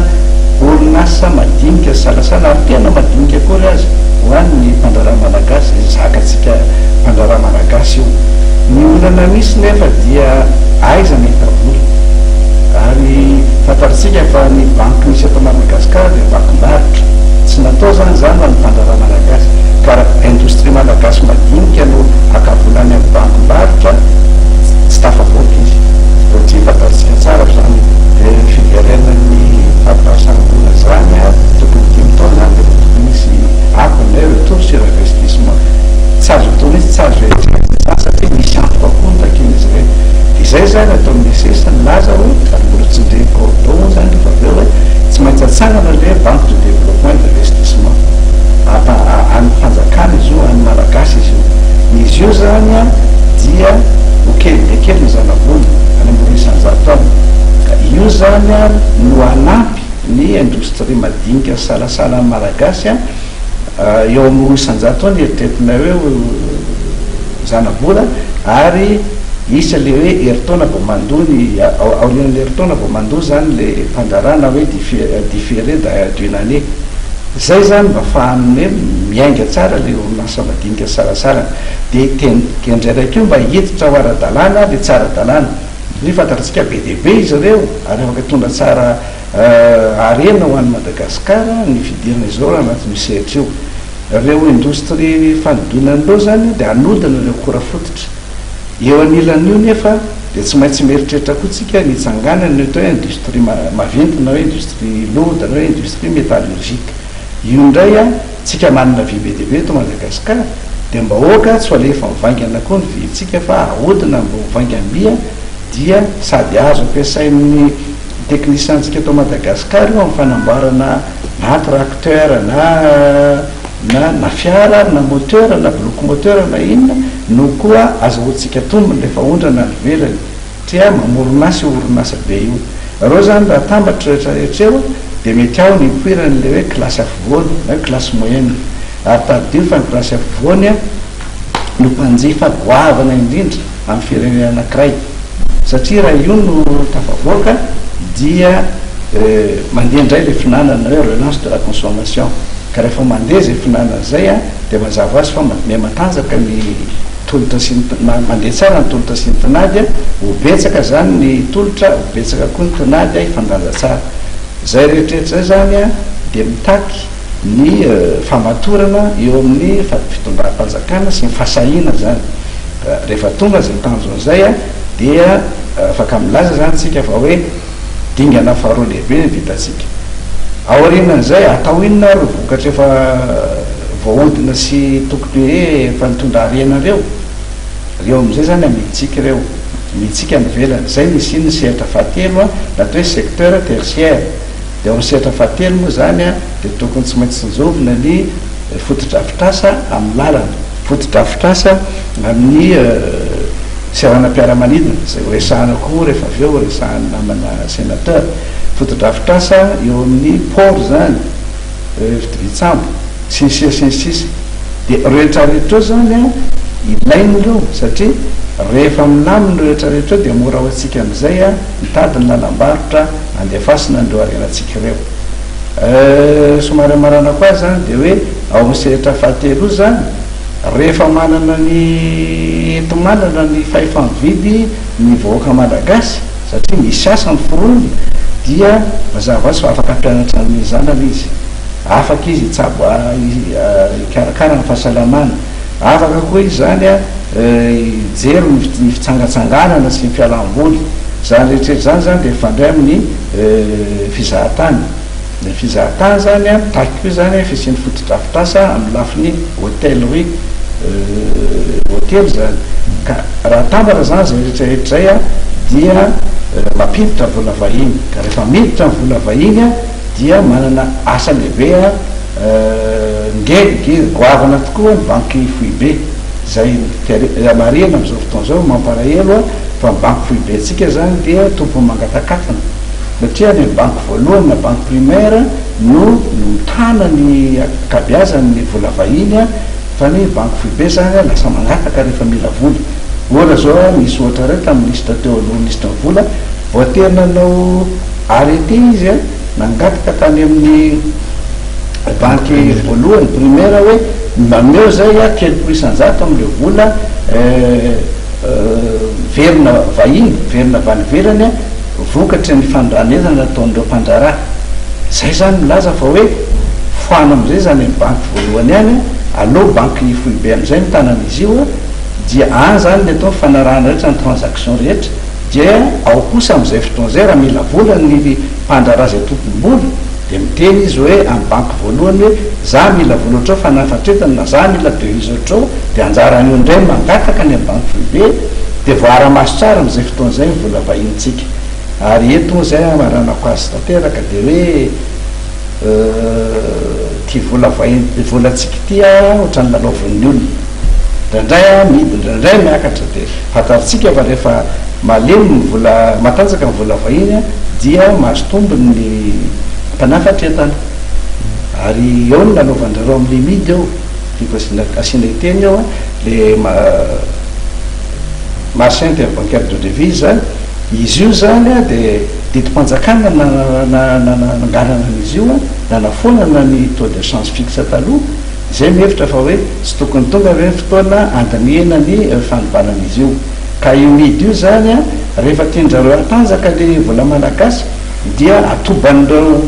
orinasa madinika sy salasala, ary tena madinika akory aza ho an'ny mpandraharaha malagasy, zakantsika mpandraharaha malagasy io. Ny olana misy nefa dia aiza no hita vola? Ary fantatsika fa ny banky misy eto Madagasikara dia bankim-barotra. Tsy natao izany izany ho an'ny mpandraharaha malagasy. Ka raha indostria malagasy madinika no haka vola any amin'ny bankim-barotra, tsy tafavoaka izy. Satria fantatsika tsara fa izany fiverenan'ny fampiasam-bola izany, tokony dimy taona izany dia efa tokony hisy akony hoe retour sur investissement. Tsy azo atao mihitsy, tsy azo eritreretina izany satria misy antoka koa no takian'izy ireny. Dia izay izany ataon'ny SS nilaza hoe, ary mbola tsindrian'ny Cordo moa izany rehefa avy eo hoe, tsy maintsy atsangana ilay hoe banque de développement et d'investissement. Ampa, an'ny fanjakana izy io, an'ny Malagasy izy io. Izy io izany dia ho kely dia kely ny zanabola, any amin'ny 2% any. Ka io izany no hanampy ny indostria madinika sy salasala an'ny Malagasy eo amin'ny 2% eo ny eritreretinay hoe zanabola ary hisy ilay hoe herintaona vao mandoa ny, aorian'ilay herintaona vao mandoa izany ilay mpandraharaha na hoe différé d'une année. Izay izany mba afahan'ny hoe miainga tsara ilay orinasa madinika sy salasala. Dia kendrena koa mba hiditra ho ara-dalàna ilay tsy ara-dalàna. Satria fantatsika be dia be izy ireo ary afaka hitondra tsara harena ho an'i Madagasikara ny fidirana izy ireo anatin'io sehatra io. Ireo indostria fanodinana ireo izany dia hanodina ireo akora fototra. Eo anilan'io nefa dia tsy maintsy mieritreritra koa tsika ny hitsanganan'ny atao hoe industrie maventy na hoe industrie lourde na hoe industrie métallurgique. Io indray an, tsika manana vy be dia be eto Madagasikara dia mba aoka tsy ho alefa mivaingana koa ny vy-ntsika fa ahodina mba ho vaingam-by dia sady azo ampiasain'ny teknisiantsika eto Madagasikara io amin'ny fanamboarana na tracteur na na na fiara ary na moteur na bloc moteur na inona no koa azahoantsika tombony rehefa aondrana any ivelany satria mamoron'asa io orinasa be io. Reo zany raha atambatra rehetra rehetra eo dia mety ao ny hipoiran'ilay hoe kilasy afovoany na hoe classe moyenne. Ary tadidio fa ny kilasy afovoany no mpanjifa goavana indrindra amin'ny firenena anankiray satria raha io no tafavoaka dia mandeha indray ilay finanana hoe relance de la consommation ka rehefa mandeha izay finanana izay dia mazava ho azy fa miha-matanjaka ny tolotra sy ny mandeha tsara ny tolotra sy ny tinady, ho betsaka izany ny tolotra, ho betsaka koa ny tinady hifandanja tsara. Izay rehetrarehetra izay izany dia mitaky ny famatorana eo amin'ny fitondram-panjakana sy ny fahasahiana izany. Rehefa tonga izay tanjona izay dia afaka milaza izany isika fa hoe dingana faharoa lehibe ny vitantsika. Aorianan'izay, atao inona ary ireo vokatra efa voahodina sy tokony hoe efa nitondra harena ireo? Ireo amin'izay izany amidintsika ireo, amidintsika any ivelany. Izay no hisian'ny sehatra fahatelo na atao hoe secteur tertiaire. Dia ao amin'ny sehatra fahatelo moa izany dia tokony tsy maintsy tsinjovina ny fotodrafitrasa amin'ny lalana, fotodrafitrasa amin'ny seranam-piaramanidina, izay ho resahana koa rehefa avy eo, ho resahan'ny namana sénateur, fotodrafitrasa eo amin'ny port izany, fitovian-tsambo, sy ny sisa sy ny sisa. Dia ireo rehetrarehetra ireo izany ilaina ireo satria rehefa milamina ireo rehetrarehetra ireo dia mora ho antsika amin'izay mitady ny lalam-barotra andefasina an'ireo harenantsika ireo. Somary hamaranako azy izany dia hoe ao amin'ny sehatra fahatelo io izany, rehefa manana ny enti-manana ny fahefa-mividy ny vahoaka malagasy, satria misy asa ny foronina, dia mazava ho azy fa afaka hampianatra ny zanany izy, afaka izy hitsabo hikarakara ny fahasalamany, afaka koa izy izany hijery ny fitsangatsanganana sy ny fialam-boly. Izany rehetra rehetra izany izany dia mifandray amin'ny fizahan-tany. Ny fizahan-tany izany an, mitaky koa izany fisian'ny fotodrafitrasa amin'ny lafiny hôtellerie, hôtely izany. Ka raha atambatra izany izay rehetra rehetra izay an, dia mampiditra vola vahiny. Ka rehefa miditra ny vola vahiny an, dia manana asa lehibe an, nge, goavana tokoa ny banky foibe. Izay marihina amin'izao fotoana izao, mampalahelo an, fa ny banky foibentsika izany dia tompony mangatakatona satria any amin'ny banky voalohany na banky primaire no no mitana ny ankabeazany ny vola vahiny fa ny banky foibe izany lasa mangataka rehefa mila vola. Ohatra izao nisy ohatra iray tamin'ny minisitra teo aloha minisitry ny vola voatery nanao arrêté izy. nangataka tany amin'ny banky voalohany, primaire, hoe mameo zay a 30% am'le vola verina vahiny, verina avy any ivelany a vokatry ny fanondran'entana nataon'ireo mpandraharaha. Zay zany milaza fa hoe foana am'izay zany amy banky voalohany any a, aleo banky foibe am'izay mitanana izy io a, dia any zany le atao fanarahana rehetra, ny transaction rehetra. Dia ao kosa am'izay fotoana zay, raha mila vola ny mpandraharaha zay tompom-bola, de miteny izy hoe amy banky voalohany hoe za mila vola ohatrao fanafatretana na za mila devise ohatrao, de anjaran'io indray mangataka ny amy banky foibe, de voara-maso tsara am'izay fotoana zay ny vola vahintsika. Ary eto moa zay amaranako azy tanteraka, de hoe ty vola vahiny, volantsika ty a, ohatran'ny lalaovin'ny olona, indraindray a midy, indraindray miakatra. De fantatsika fa rehefa malemy ny vola, matanjaka ny vola vahiny a, dia mahazo tombony ny mpanafatretana. Ary eo ny lalaovan-drareo am'le midy eo, tiako asiana iteny eo a, le marché interbancaire de devise zany izy io zany a, de didim-panjakana nananganana an'izy io a, nanafoanana ny taux de change fixe taloha. Zay mihevitra fa hoe tsy tokony tonga ve ny fotoana andinihana ny fanovanana izy io? Ka io midy io zany a, rehefa tiandrareo atanjaka le vola malagasy, dia atoban'ireo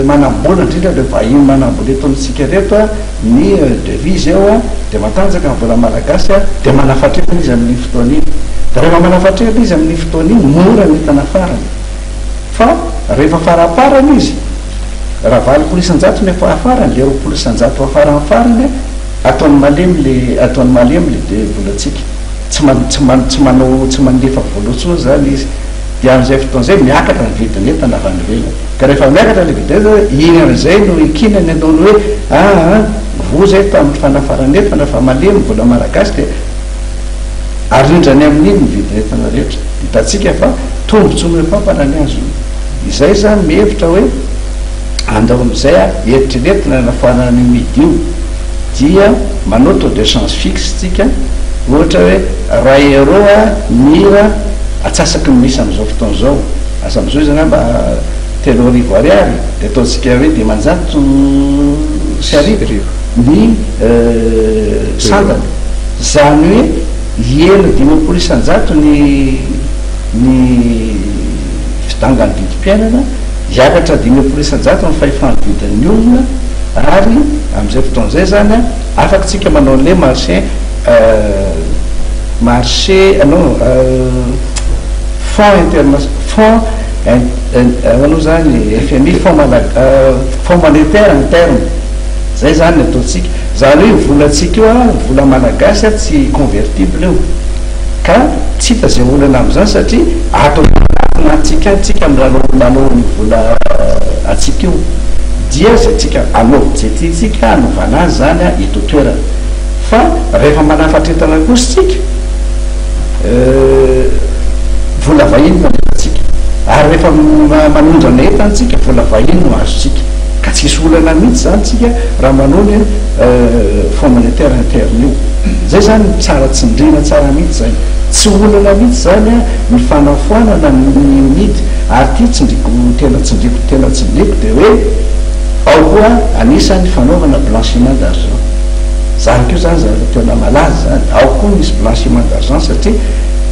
manambola, indrindra reo vahiny manambola eto amintsika reto a, ny devise eo a, de matanjaka ny vola malagasy a, de manafatretana izy amin'ny fotoana iny. De rehefa manafatretana izy amin'ny fotoana iny, mora ny entana farany. Fa rehefa faraparany izy, raha 80% ny efa afarany, le 20% afarany farany ataony malemy, le ataony malemy le de volatsika tsy man tsy man tsy manao, tsy mandefa vola intsony zany izy. De am'izay fotoana zay miakatra ny vidin'ny entana avy any ivelany. Ka rehefa miakatra le vidin'entana iny, am'izay no ikinany ataony hoe aa voa zay tamin'ny fanafarana entana fa malemy vola malagasy, de arindrany amin'iny ny vidin'entana rehetra. Hitantsika fa tombotsoa mifampana ny azo izay. Zany mihevitra hoe andao am'izay a eritreretina nafoanana ny midy io, dia manao taux de change fixe tsika, ohatra hoe 1 euro a mira atsasaky ny misy am'izao fotoana zao. Asa am'izao izy angamba 3000 ariary, de ataontsika hoe 1500 ny sandany, zany hoe hiena 50% ny fidangany vidim-piainana, hiakatra 50% ny fahefan'ny vidin'ny olona. Ary am'izay fotoan'izay zany a, afaky tsika manao an'le marché non fonds interna fonds anao zany FMI, fonds mala fonds monétaire interne zay zany ataotsika. Zany hoe volatsika io a, vola malagasy a, tsy convertible io, ka tsy hita zay olana am'izany, satria ato anatintsika tsika milalao lalao ny vola atsika io, dia zay tsika anaovy zay tiatsika anaovana azy zany a eto toerana. Fa rehefa manafatretana kosa tsika, vola vahiny no alefatsika, ary rehefa manondrana entana tsika, vola vahiny no azotsika. Ka tsisy olana mihitsy zany tsika raha manao ny fonds monétaire interne io. Zay zany tsara tsindrina tsara mihitsy zay, tsy olana mihitsy zany a ny fanafoanana ny midy. Ary ty tsindriko tena, tsindriko tena, tsindriko, de hoe ao koa anisan'ny fanaovana blanchiment d'argent zany ko zany, zavatra tena malaza zany. Ao koa misy blanchiment d'argent, satria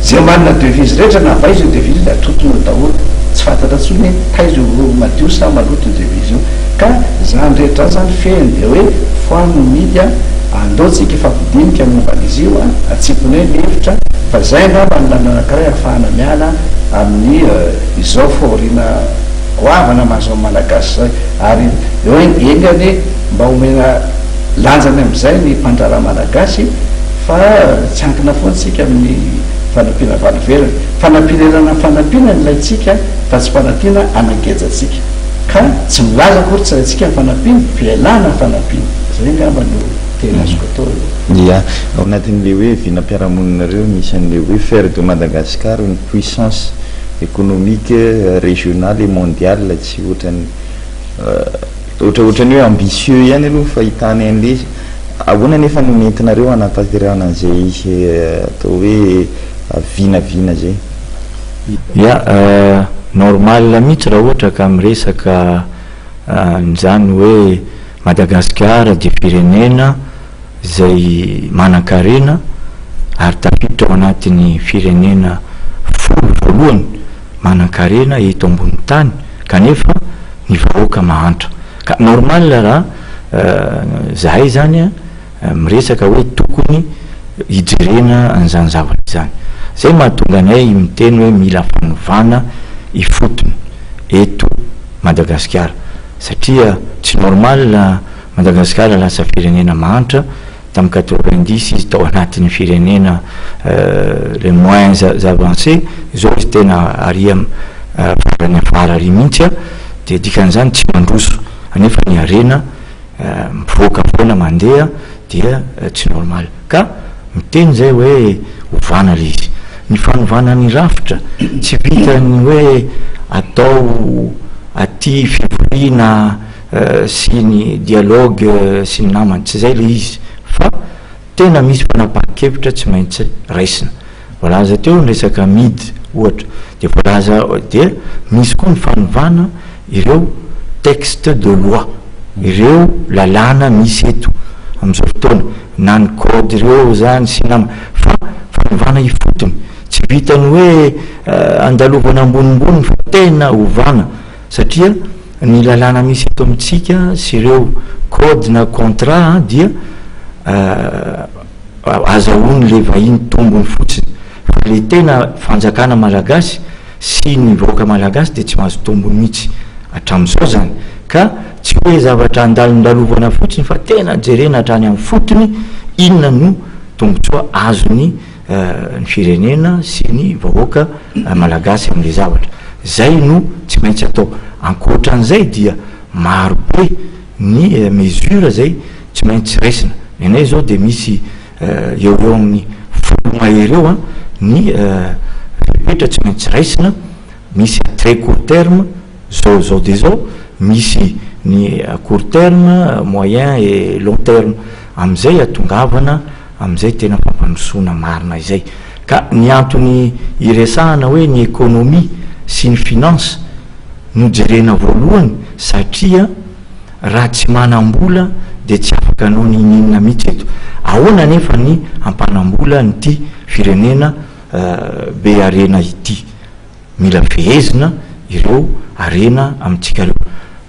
zay manana devise rehetra na avaiza io devise io, de atotona daholo, tsy fantatra ntsony hoe taiza io, madio sa maloto io devise io. Ka zany rehetra zany fehiny de hoe foano ny midy a, andao tsika ifampidinika momba an'izy io a, atsipony hoe hevitra fa zay angamba ny lalana anankiray ahafahana miala amin'ny izao fahoriana goavana mahazo amin'ny malagasy zay. Ary eo engany mba omena lanjany am'izay ny mpandraharaha malagasy, fa tsy ankina foana amin'ny fanampiana avy any ivelany. Fanampiana ilana, fanampiana ny ilaintsika, fa tsy fanampiana anagejantsika. Ka tsy milaza akory tsy ilaintsika ny fanampiana, fialana ny fanampiana zay angamba no tena azoko atao aloha. Ya, ao anatin'le hoe vinam-piarahamoninareo misy an'le hoe faire de Madagascar une puissance économique régionale et mondiale. Tsy ohatrany ohatraohatrany hoe ambitieux ihany aloha fahitana an'le izy. Ahoana nefa no nentinareo anatanterahana an'izay atao hoe vinavina zay? Ya. Normal mihitsy raha ohatra ka miresaka an'izany hoe Madagasikara dia firenena izay manan-karena ary tafiditra ao anatin'ny firenena folo voalohany manan-karena eto ambonin'ny tany kanefa ny vahoaka mahantra. Ka normal raha zahay zany miresaka hoe tokony hijerena an'izany zavatra izany. Zay mahatonga anay miteny hoe mila fanovana ifotony eto Madagasikara satria tsy normal Madagasikara lasa firenena mahantra, tamin'ny 90 izy tao anatin'ny firenena les moins avancés, izao izy tena ary farany afara ary mihitsy a, dia dikan'izany tsy mandroso anefa ny harena mivoaka foana mandeha dia tsy normal ka miteny zay hoe ovana le izy. Ny fanovana ny rafitra tsy vitan'ny hoe atao aty fivoriana sy ny dialogue sy ny namany, tsy zay le izy fa tena misy fanapahan-kevitra tsy maintsy raisina. Voalaza teo ny resaka mid ohatra, dia voalaza dia misy koa ny fanovana ireo texte de loi, ireo lalàna misy eto amin'izao fotoana, na ny code ireo zany sy ny namany, fa fanovana ifotony, tsy vitan'ny hoe andalovana ambonimbony fa tena ovana satria ny lalàna misy eto amintsika sy ireo code na contrat dia azahoan'ilay vahiny tombony fotsiny fa ilay tena fanjakana malagasy sy ny vahoaka malagasy dia tsy mahazo tombony mihitsy hatramin'izao izany ka tsy hoe zavatra andalondalovana fotsiny fa tena jerena hatrany amin'ny fotony inona no tombotsoa azony ny firenena sy ny vahoaka malagasy amin'ilay zavatra. Izay no tsy maintsy atao. Ankoatran'izay dia maro be ny mesure izay tsy maintsy raisina. Ny anay izao dia misy eo ho eo amin'ny 10 mahery eo ny fepetra tsy maintsy raisina, misy à très court terme, zao zao dia zao, misy ny à court terme, moyen et long terme. Amin'izay ahatongavana amin'izay tena fampandrosoana marina izay. Ka ny antony iresahana hoe ny économie sy ny finance no jerena voalohany satria raha tsy manam-bola dia tsy afaka hanao n'inon'inona mihitsy eto. Ahoana anefa ny hampanam-bola an'ity firenena be harena ity? Mila fehezina ireo harena amintsika ireo.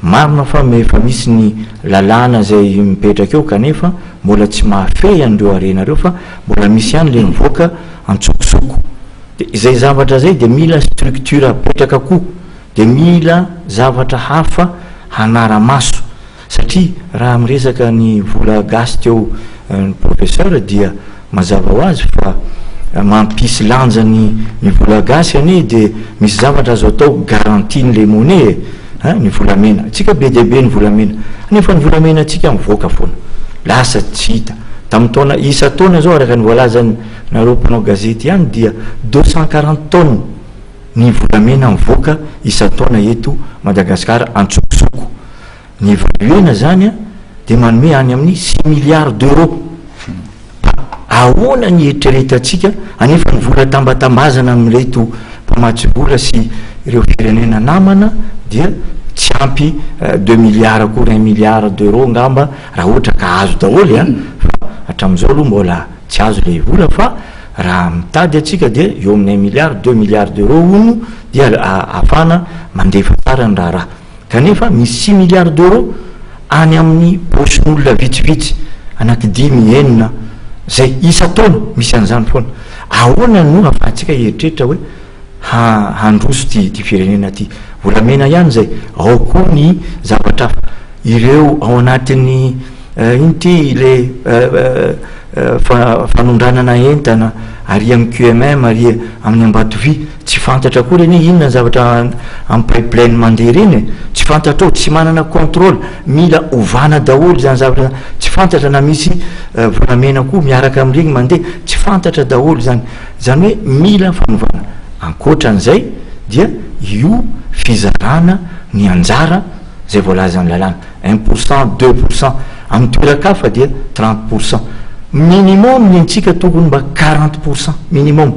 Marina fa efa misy ny lalàna izay mipetraka eo kanefa mbola tsy mahafehy an'ireo harena ireo fa mbola misy ihany ilay mivoaka antsokosoko. Dia izay zavatra izay dia mila structure apetraka koa, dia mila zavatra hafa hanara-maso Satria raha miresaka ny vola gasy teo ny professeur dia mazava ho azy fa mampisy lanjany ny vola gasy anie dia misy zavatra azo atao garantie n'le monnaie e! Hein ny volamena tsika be dia be ny volamena nefa ny volamena tsika mivoaka foana lasa tsy hita tamin'ny taona isan-taona zao araka ny voalazan'ny nareo mpanao gazety ihany dia 240 tonnes ny volamena mivoaka isan-taona eto Madagasikara antsokosoko Ny évaluer-na zany dia manome any amin'ny 6 milliards d'euros. Fa ahoana ny eritreretantsika anefa ny vola tambatambazana amin'ireto mpamatsy vola sy ireo firenena namana dia tsy ampy 2 milliards akory, 1 milliard d'euros angamba raha ohatra ka azo daholo an, fa hatramin'izao aloha mbola tsy azo ilay vola fa raha mitady antsika dia eo amin'ny 1 milliard, 2 milliards d'euros hono dia ahafahana mandefa tsara ny raharaha. Kanefa misy 6 milliards d'euros any amin'ny paosin'olona vitsivitsy, anaty dimy, enina, izay isan-taona misy an'izany foana. Ahoana no ahafahantsika hieritreritra hoe ha handroso ity ity firenena ity? Volamena ihany izay, ao koa ny zavatra hafa. Ireo ao anatin'ny ino ity ilay fanondranana entana ary amin'ny QMM ary amin'ny Ambatovy, tsy fantatra akory anie inona ny zavatra amin'ny pipeline mandeha ireny e, tsy fantatrao, tsy manana contrôle, mila ovana daholo izany zavatra izany, tsy fantatra na misy volamena koa miaraka amin'ireny mandeha, tsy fantatra daholo izany, izany hoe mila fanovana. Ankoatran'izay dia io fizarana ny anjara izay voalazan'ny lalàna. 1%, 2%, amin'ny toeran-kafa dia 30%. Minimum ny antsika tokony mba 40% minimum.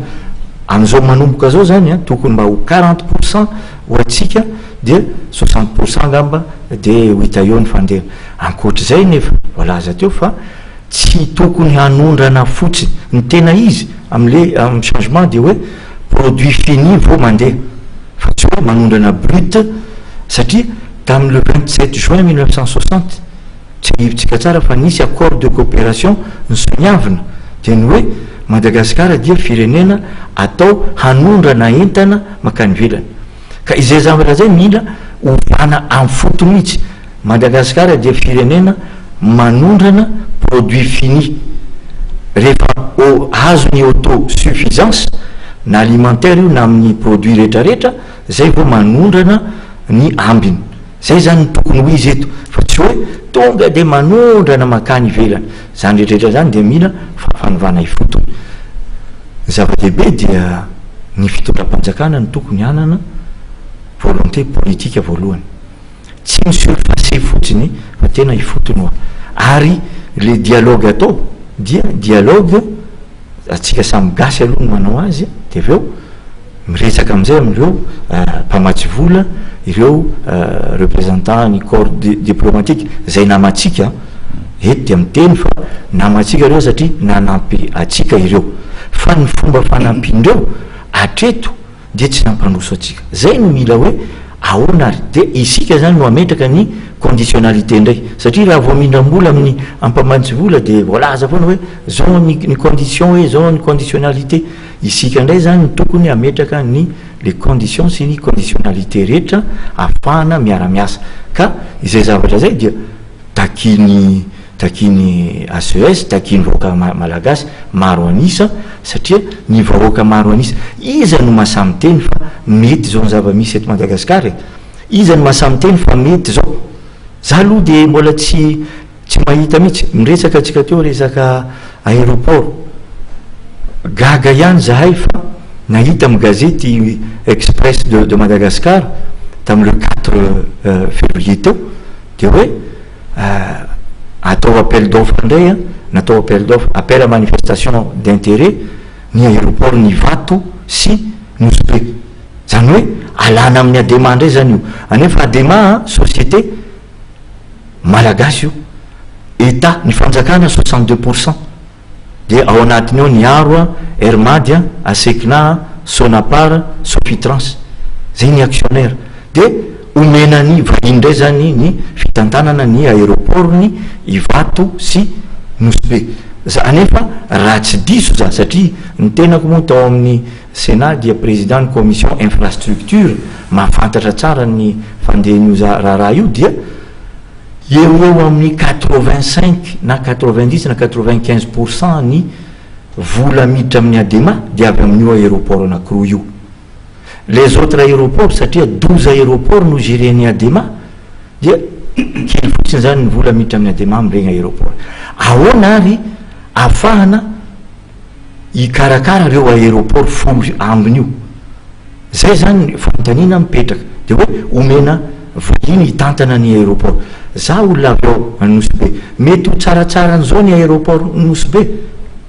Amin'izao manomboka izao zany an, tokony mba ho 40% ho antsika dia 60% angamba de ho hita eo ny fandehany. Ankoatr'izay nefa voalaza teo fa tsy tokony hanondrana fotsiny. Ny tena izy am'le am changement de hoe produit fini vao mandeha fa tsy hoe manondrana brut, satria tamin'ny le 27 juin 1960, tsy ahivitsika tsara, fa nisy accord de coopération nosoniavina, de ny hoe Madagasikara dia firenena atao hanondrana entana makany ivelany. Ka izay zavatra zay mila ovana amin'ny fotony mihitsy. Madagasikara dia firenena manondrana produit fini. Rehefa azo ny autosuffisance, na alimentaire io na amin'ny produit rehetrarehetra, zay vao manondrana ny ambiny. Zay zany ny tokony ho izy eto, fa tsy hoe tonga de manondrana makany ivelany. Zany rehetrarehetra zany dia mila fanovana ifotony. Ny zava-dehibe dia ny fitondram-panjakana no tokony hanana volonté politique voalohany. Tsy ny surface fotsiny fa tena ifotony hoa. Ary le dialogue atao dia dialogue atsika samy gasy aloha no manao azy, de avy eo miresaka amizay am'ireo mpamatsy vola, ireo représentant ny corps diplomatique zay namatsika eto, dia miteny fa namatsika ireo satria nanampy atsika ireo, fa ny fomba fanampindreo atreto dia tsy nampandroso atsika. Zay no mila hoe ahoana ary de isika zany no ametraka ny conditionnalité indray, satria raha vao mindram-bola amin'ny ampamantsy vola de voalaza foana hoe zao ny condition, hoe zao ny conditionnalité. Isika indray zany no tokony ametraka ny les conditions sy ny conditionnalité rehetra ahafahana miara-miasa. Ka izay zavatra zay dia takiny ACES, takiny vahoaka malagasy maro an'isa, satria ny vahoaka maro an'isa, iza no mahasahy miteny fa mety zao ny zava-misy eto Madagasikara e? Iza no mahasahy miteny fa mety zao? Za aloha de mbola tsy mahita mihitsy. Miresaka antsika teo resaka aéroport, gaga ihany zahay fa nahita amin'ny gazety Express de Madagascar tamin'ny le 4 février teo de hoe atao appel d'offre indray, natao appel d'offre, appel à manifestation d'intérêt ny aéroport ny Ivato sy Nosy Be. Zany hoe alana amin'ny ADEMA indray zany io, anefa ADEMA société malagasy io, état, ny fanjakana 62%, de ao anatiny ao ny Aro a, Air Mad a, ASECNA a, Sonapar, Sofitrans, zay ny actionnaire. De omena ny vahiny indray zany ny fitantanana ny aéroport ny Ivato sy Nosy Be. Za anefa raha tsy diso za, satria ny tenako moa tao amin'ny Sénat dia président ny commission infrastructure, mahafantatra tsara ny fandehan'io raharaha io, dia eo eo amin'ny 85 na 90 na 95% ny vola miditra amin'ny ADEMA dia avy amin'io aéroport anankiroa io. Les autres aéroports, satria 12 aéroports no gérer-n'ny ADEMA, dia kely fotsiny zany ny vola miditra amin'ny ADEMA amin'ireny aéroport. Ahoana ary ahafahana hikarakara ireo aéroport 10 ambiny io? Zay zany fanontaniana mipetraka, de hoe omena vahiny hitantana ny aéroport. Za olona avy ao Nosy Be, mety ho tsaratsara an'izao ny aéroport Nosy Be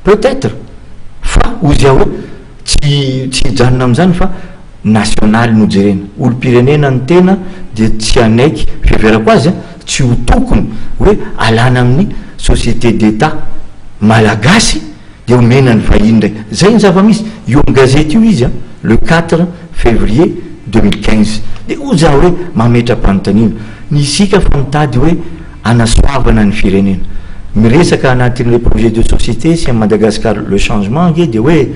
peut-être, fa ozy aho hoe tsy hijanona amin'izany fa nasionaly no jerena. Olom-pirenena ny tena dia tsy anaiky, fiheverako azy, tsy ho tokony hoe alana amin'ny société d'état malagasy de omena ny vahiny indray. Zay ny zava-misy io amin'ny gazety io izy a, le 4 février 2015. De hoy za hoe mametra-panontaniana ny isika fa mitady hoe anasoavana ny firenena, miresaka anatin'le projet de société sy Madagascar le changement ange, de hoe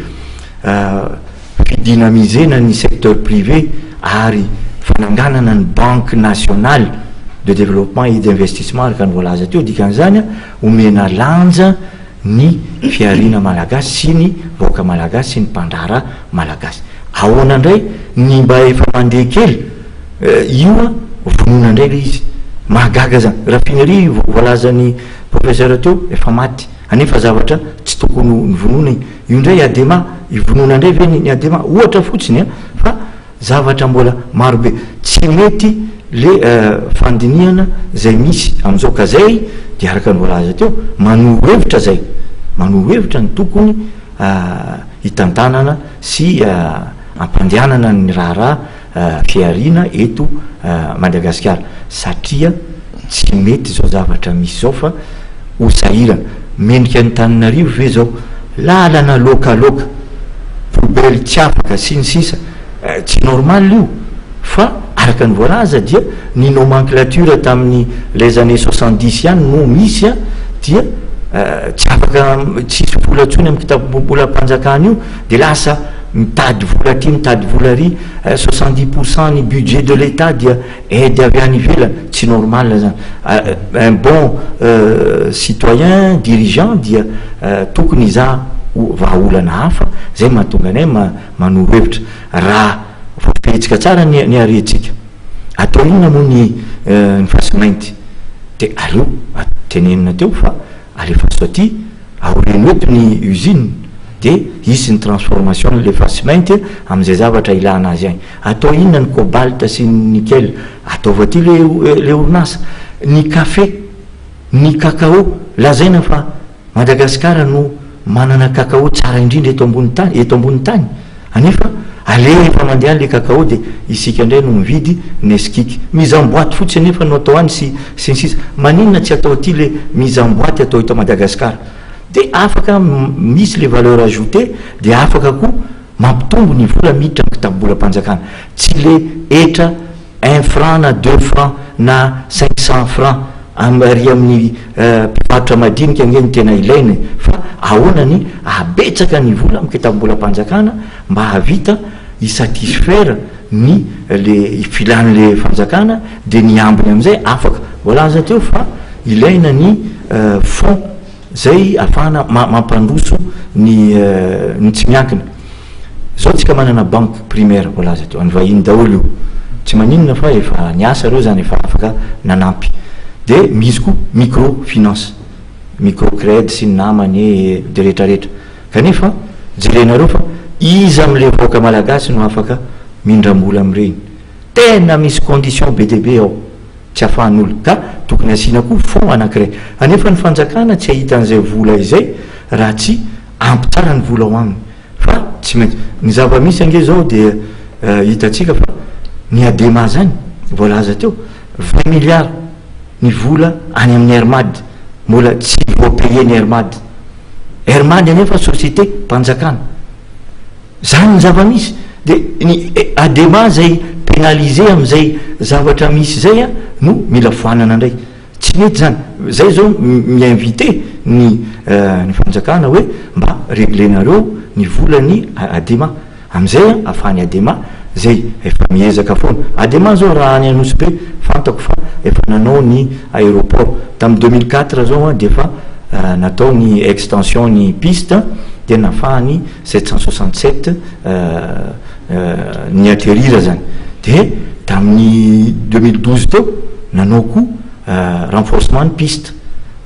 fidynamisena ny secteur privé ary fananganana ny Banque nationale de développement et d'investissement araka ny voalaza teo. Dikan'izany a, omena lanja ny fiariana malagasy sy ny vahoaka malagasy sy ny mpandraharaha malagasy. Ahoana indray ny mba efa mandeha kely io a, vonoina indray le izy? Mahagaga zany. Raffinerie voalazan'ny professeur teo efa maty, anefa zavatra tsy tokony ny vonoina io. Io indray ADEMA, ivonoina indray ve ny ADEMA? Ohatra fotsiny a, fa zavatra mbola marobe tsy mety le fandinihana zay misy am'izao. Ka zay de araka ny voalaza teo, manoro hevitra zay, manoro hevitra ny tokony hitantanana sy ampandehanana ny raharaha. fihariana eto Madagasikara satria tsy mety izao zavatra misy izao fa ho sahirana. Mendrika an'Antananarivo ve izao? Lalana loakaloaka, poubelle tsy afaka sy ny sisa Tsy normal io fa araka ny voalaza dia ny nomenclature tamin'ny les années 70 ihany no misy dia tsy afaka tsisy vola intsony amin'ny kitapom-bolam-panjakana io dia lasa mitady vola aty mitady vola ary, 70% ny budget de l'Etat dia aide avy any ivelany, tsy normal zany. Un bon citoyen dirigeant dia tokony hizaha vahaolana hafa, zay mahatonga anay manoro hevitra. Raha voafehitsika tsara ny ny harentsika, atao inona moa ny ny fasimainty? De aleo tenenina teo fa alefaso aty, aoreno eto ny usine de hisy ny transformation an'le fasimainty amin'izay zavatra ilana azy agny. Atao inona ny cobalt sy ny nickel? Ataovy aty le le orinasa. Ny kafe, ny cacao, lazaina fa Madagasikara no manana cacao tsara indrindra eto ambony tany, eto ambony tany, anefa aleha efa mandeha any le cacao de isika indray no mividy Nesquik. Mise en boite fotsiny anefa no atao any sy sy ny sisa. Maninona tsy atao aty le mise en boite atao eto Madagasikara? De afaka misy le valeur ajoutée de afaka koa mampitombo ny vola miditra amin'ny kitapobolam-panjakana. Tsy le hetra un franc na deux francs na 500 francs ary amin'ny mpivarotra madinika ange no tena ilaina e! Fa ahoana ny ahabetsaka ny vola amin'ny kitapom-bolam-panjakana mba hahavita hi-satisfaire ny le filan'le fanjakana dia ny ambiny amin'izay afaka voalaza teo fa ilaina ny fonds Zay afahana mampandroso ny ny tsy miankina. Zao tsika manana banque primaire voalaza teo, any vahiny daholo io. Tsy maninona fa efa niasa reo zany efa afaka nanampy. De misy koa micro finance, micro cred sy ny namany e de retraretra. Kanefa jerenareo fa iza amle vahoaka malagasy no afaka mindram-bola amreny. Tena misy condition be dia be ao tsy afahan'olona ka tokony asiana koa fonds anankiray. Anefa ny fanjakana tsy hahita an'izay vola izay raha tsy ampy tsara ny vola ao aminy fa tsy maintsy. Ny zava-misy ange izao dia hitantsika fa ny Adema zany voalaza teo 20 milliards ny vola any amin'ny Air Mad mbola tsy voa-payer ny Air Mad. Air Mad anefa société mpanjakana. Zany ny zava-misy. De ny Adema zay pénalisé amizay zavatra misy zay a no mila foanana ndray. Tsy mety zany. Zay zao mi-inviter ny ny fanjakana hoe mba regler-nareo ny volan'ny Adema. Amizay a afahan'ny Adema zay efa miezaka foana. Adema zao raha any Anosibe fantako fa efa nanao ny aéroport. Tamin'ny 2004 zao a de efa natao ny extension ny piste de nafahany 767 ni atterrir zany de tamin'ny 2012 teo nanao koa renforcement ny piste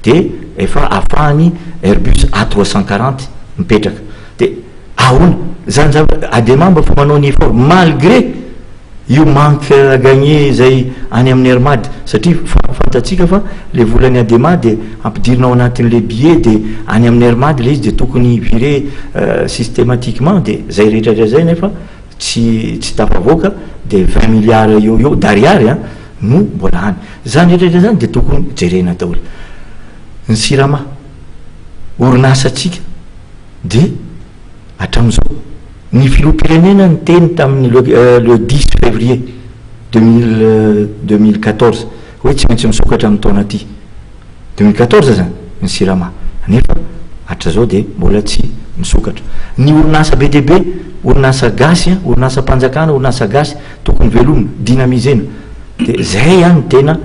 de efa ahafahany Airbus A 340 mipetraka de ahoana zany zavatra Adema mba efa manao ny effort malgré io manque à gagner izay any amin'ny Air Mad satria fantatsika fa le volan'ny Adema dia ampidirina ao anatin'le billet dia any amin'ny Air Mad le izy dia tokony virer systématiquement dia zay rehetra rehetra zay nefa tsy tsy tafavoaka dia 20 milliards eo eo d'ariary an no mbola any. Zany rehetra rehetra zany dia tokony jerena daholo. Ny Sirama, orinasantsika dia Hatramin'izao, ny filoham-pirenena niteny tamin'ny le le dix février 2014 hoe tsy maintsy misokatra amin'ny taona ity, 2014 izany, ny Sirama. Nefa hatrizao dia mbola tsy misokatra. Ny orinasa be dia be, orinasa gasy, orinasam-panjakana, orinasa gasy tokony velomina, dynamiser-na. Dia izay no tena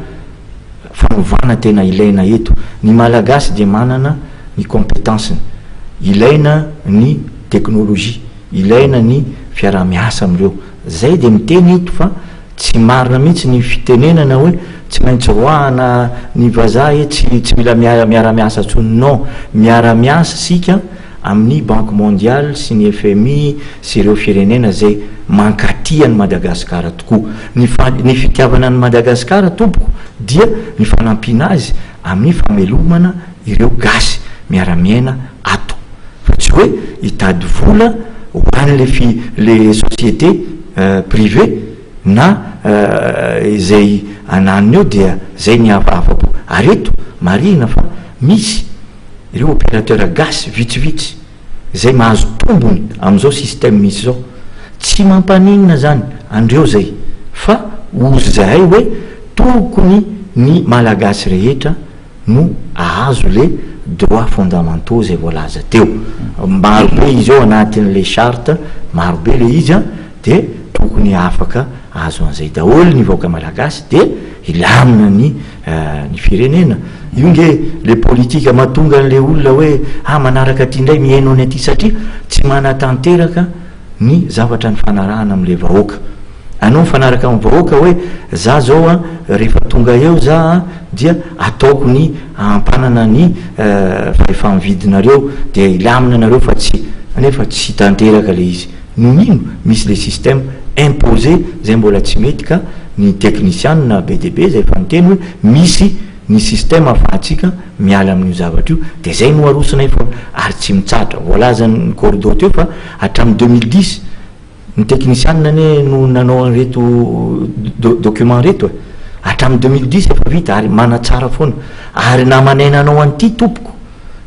fanovana tena ilaina eto. Ny Malagasy dia manana ny compétence-ny. Ilaina ny technologie, ilaina ny fiaraha-miasa amin'ireo. Zay dia miteny eto fa tsy marina mihitsy ny fitenenana hoe tsy maintsy roahana ny vazaha e, tsy tsy mila miara-miasa intsony. Non, miara-miasa isika amin'ny Banque mondiale sy ny FMI sy ireo firenena izay mankatia an'i Madagasikara tokoa. Ny fa ny fitiavana an'i Madagasikara tompoko dia ny fanampiana azy amin'ny famelomana ireo gasy miara-miaina ato fa tsy hoe hitady vola ho an'le fi le société privée. na izay ananiny eo dia zay ny afa-po. Ary eto marihina fa misy ireo opérateur gasy vitsivitsy izay mahazo tombony amin'izao système misy izao. Tsy mampaninona zany andreo zay fa ozy zahay hoe tokony ny malagasy rehetra no ahazo le droits fondamentaux zay voalaza teo. Maro be izy ao anatin'le charte, maro be le izy an, de tokony afaka ahazo an'izay daholo ny vahoaka malagasy de hilamina ny ny firenena. Io nge le politika mahatonga an'le olona hoe ah manaraka aty indray mihaino ny aty satria tsy manatanteraka ny zavatra nifanarahana amin'le vahoaka. Anao mifanaraka amin'ny vahoaka hoe za zao an rehefa tonga eo za an dia ataoko ny ampanana ny fahefa-mividinareo dia hilamina nareo fa tsy nefa tsy tanteraka le izy. Noho ino? Misy le système imposé zay mbola tsy mety ka ny teknisianina be dia be zay efa niteny hoe misy ny système afahantsika miala amin'io zavatra io dia zay no arosonay foana ary tsy mitsahatra. Voalazan'ny Cordo teo fa hatramin'ny 2010 ny teknisianina anie no nanao an'ireto document ireto e! Hatramin'ny 2010 efa vita ary manatsara foana ary namanay nanao an'ity tompoko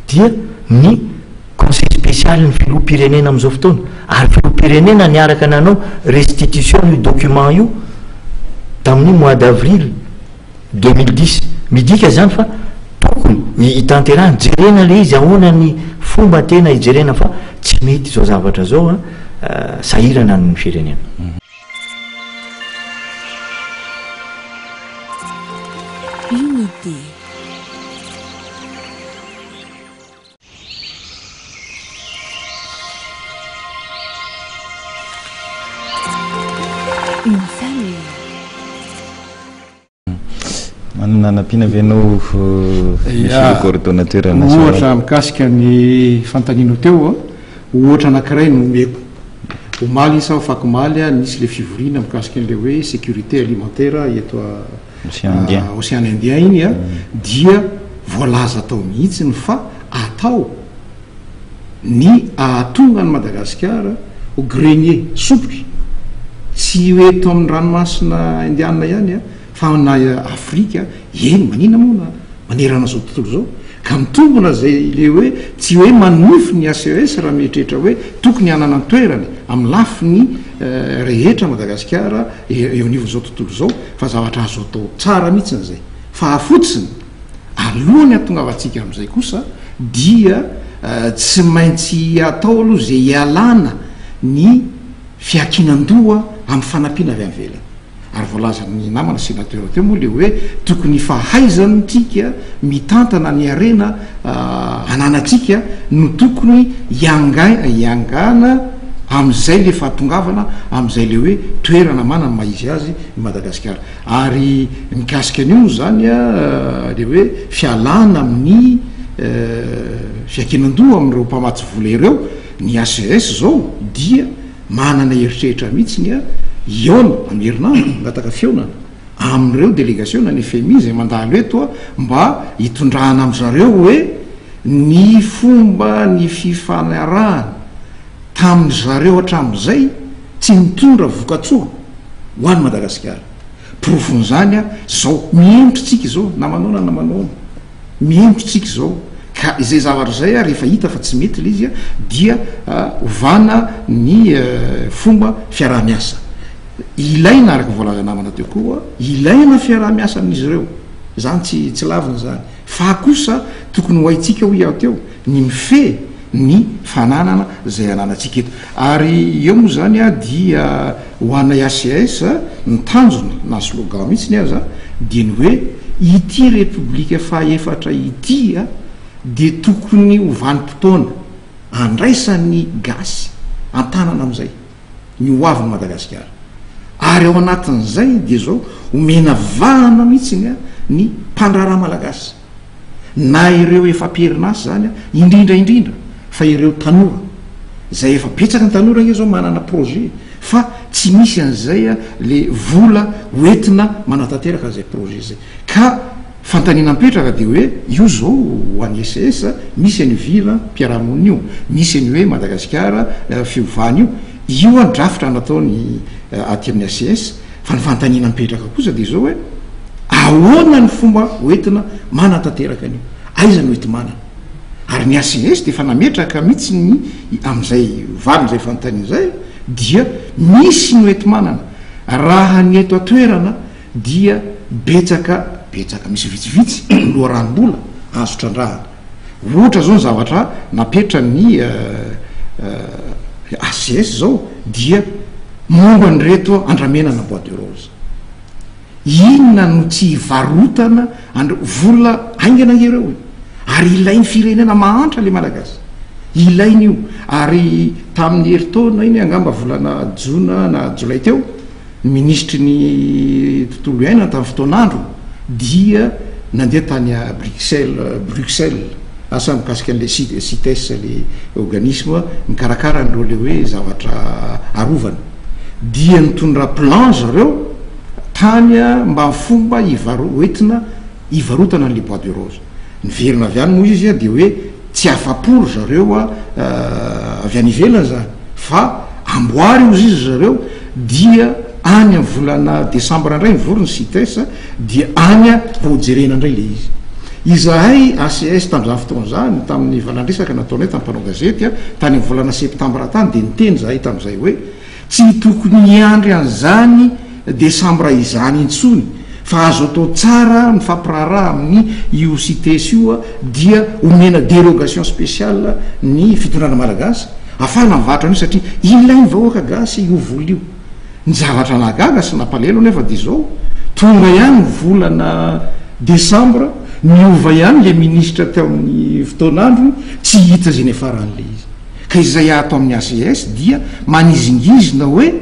dia ny Conseil spécial ny filoham-pirenena amin'izao fotoana ary filoham-pirenena niaraka nanao restitution io document io tamin'ny mois d'avril 2010. Midika izany fa tokony hitanterahana, jerena ilay izy ahoana ny fomba tena hijerena fa tsy mety izao zavatra izao an, sahirana ny firenena. Une idée. Une famille. Manana anampiana ve ianao Monsieur le coordonnateur national? Ohatra mikasika ny fanontanianao teo, ohatra anankiray no omeko. Omaly sa afakomaly nisy ilay fivoriana mikasika an'ilay hoe sécurité alimentaire eto Océan Indien iny dia voalaza tao mihitsy fa atao ny ahatonga an'i Madagasikara ho grenier, sompitra, tsy ho eto amin'ny ranomasina Indiana ihany fa na Afrika, eny maninona moa na manerana izao tontolo izao, ka mitombona izay le hoe tsy hoe manonofy ny HCES raha mieritreritra hoe tokony hanana ny toerany amin'ny lafiny rehetra Madagasikara eo anivon'izao tontolo izao fa zavatra azo atao tsara mihitsiny izay fa fotsiny alohan'ny hahatongavantsika amin'izay kosa dia tsy maintsy atao aloha izay hialana ny fiankinan-doha amin'ny fanampiana avy any ivelany. Ary voalazan'ny namana sénateur teo moa le hoe tokony fahaizantsika mitantana ny harena ananantsika no tokony hiangana amin'izay le fahatongavana amin'izay le hoe toerana manana ny maha izy azy i Madagasikara. Ary mikasika an'io moa izany le hoe fialana amin'ny fiankinan-doha amin'ireo mpamatsy vola ireo, ny HCS izao dia Manana eritreritra mihitsy ny hihaona amin'ny herinandro, mangataka fihaonana amin'ireo delegasiona ny fmi izay mandalo eto mba hitondrana amin-dry zareo hoe ny fomba ny fifanarahana tamin-dry zareo hatramin'izay tsy nitondra vokatsoa ho an'i Madagasikara. Porofon'izany izao mihemotra isika izao na manaona na manaona. Mihemotra tsika izao ka izay zavatra izay ary efa hita fa tsy mety ilay izy dia ovana ny fomba fiaraha-miasa. Ilaina araka ny voalazan'ny namana teo koa, ilaina fiaraha-miasa amin'izy ireo, izany tsy tsy lavina izany, fa kosa tokony ho haintsika hoy aho teo ny mifehy ny fananana izay ananantsika eto. Ary eo moa izany dia ho anay HCS ny tanjona na slogan mihitsiny aza dia ny hoe ity Repoblika fahaefatra ity dia tokony ho vanim-potoana andraisan'ny gasy an-tanana amin'izay ny ho avin'i Madagasikara. Ary ao anatin'izay dia izao omena vahana mihitsiny ny mpandraharaha malagasy. na ireo efa am-perinasa izany an, indrindra indrindra fa ireo tanora, izay efa betsaka ny tanora ange izao manana projet fa tsy misy an'izay le vola ho entina manatanteraka an'izay projet izay. Ka fanontaniana mipetraka dia hoe io izao ho an'ny SES misy an'io vila mpiarahamonina io, misy an'io hoe Madagasikara fiovana io, io an drafitra nataony aty amin'ny SES. Fa ny fanontaniana mipetraka kosa dia izao hoe, ahoana ny fomba hoentina manatanteraka an'io? Aiza no enti-manana? Ary ny HCS dia efa nametraka mihitsy ny amin'izay valin'izay fanontaniana izay dia misy ny hoenti-manana. Raha ny eto an-toerana dia betsaka betsaka, misy vitsivitsy ny loharanom-bola azo trandrahana. Ohatra izao ny zavatra napetran'ny HCS izao dia momba an'ireto andramena na bois de rose. Inona no tsy hivarotana an'ireo, vola haingana ange ireo e! Ary ilain'ny firenena mahantra ilay Malagasy. Ilainy io. Ary tamin'ny herintaona iny angamba volana jona na jolay teo, ny minisitry ny tontolo iainana tamin'ny fotoan'andro dia nandeha tany Bruxelles, Bruxelles, asa mikasika an'ilay CITES, ilay organisme mikarakara an'ireo ilay hoe zavatra arovana, dia nitondra plan zareo tany mba fomba hivaro- hoentina hivarotana an'ilay bois de rose. Niverina avy any moa izy dia hoe tsy afa-po ry zareo avy any ivelany izany fa amboary hozy izy ry zareo dia any amin'ny volana desambra indray mivory ny CITES dia any vao hojerena indray ilay izy. Izahay ACS tamin'izany fotoana izany, tamin'ny valandresaka nataonay tamin'ny mpanao gazety tany amin'ny volana septambra tany dia niteny izahay tamin'izay hoe Tsy tokony hiandry an'izany desambra izany intsony fa azo atao tsara mifampiraharaha amin'ny io Cites io dia omena dérogation spéciale ny fitondrana malagasy afahana mivarotra an'io satria ilain'ny vahoaka gasy io vola io. Ny zavatra nahagaga sy nampalahelo anefa dia izao, tonga ihany ny volana desambra, niova ihany ilay minisitra teo amin'ny fotoan'androny, tsy hita izay niafaran'ilay izy. Ka izay ato amin'ny ACS dia manizingizina hoe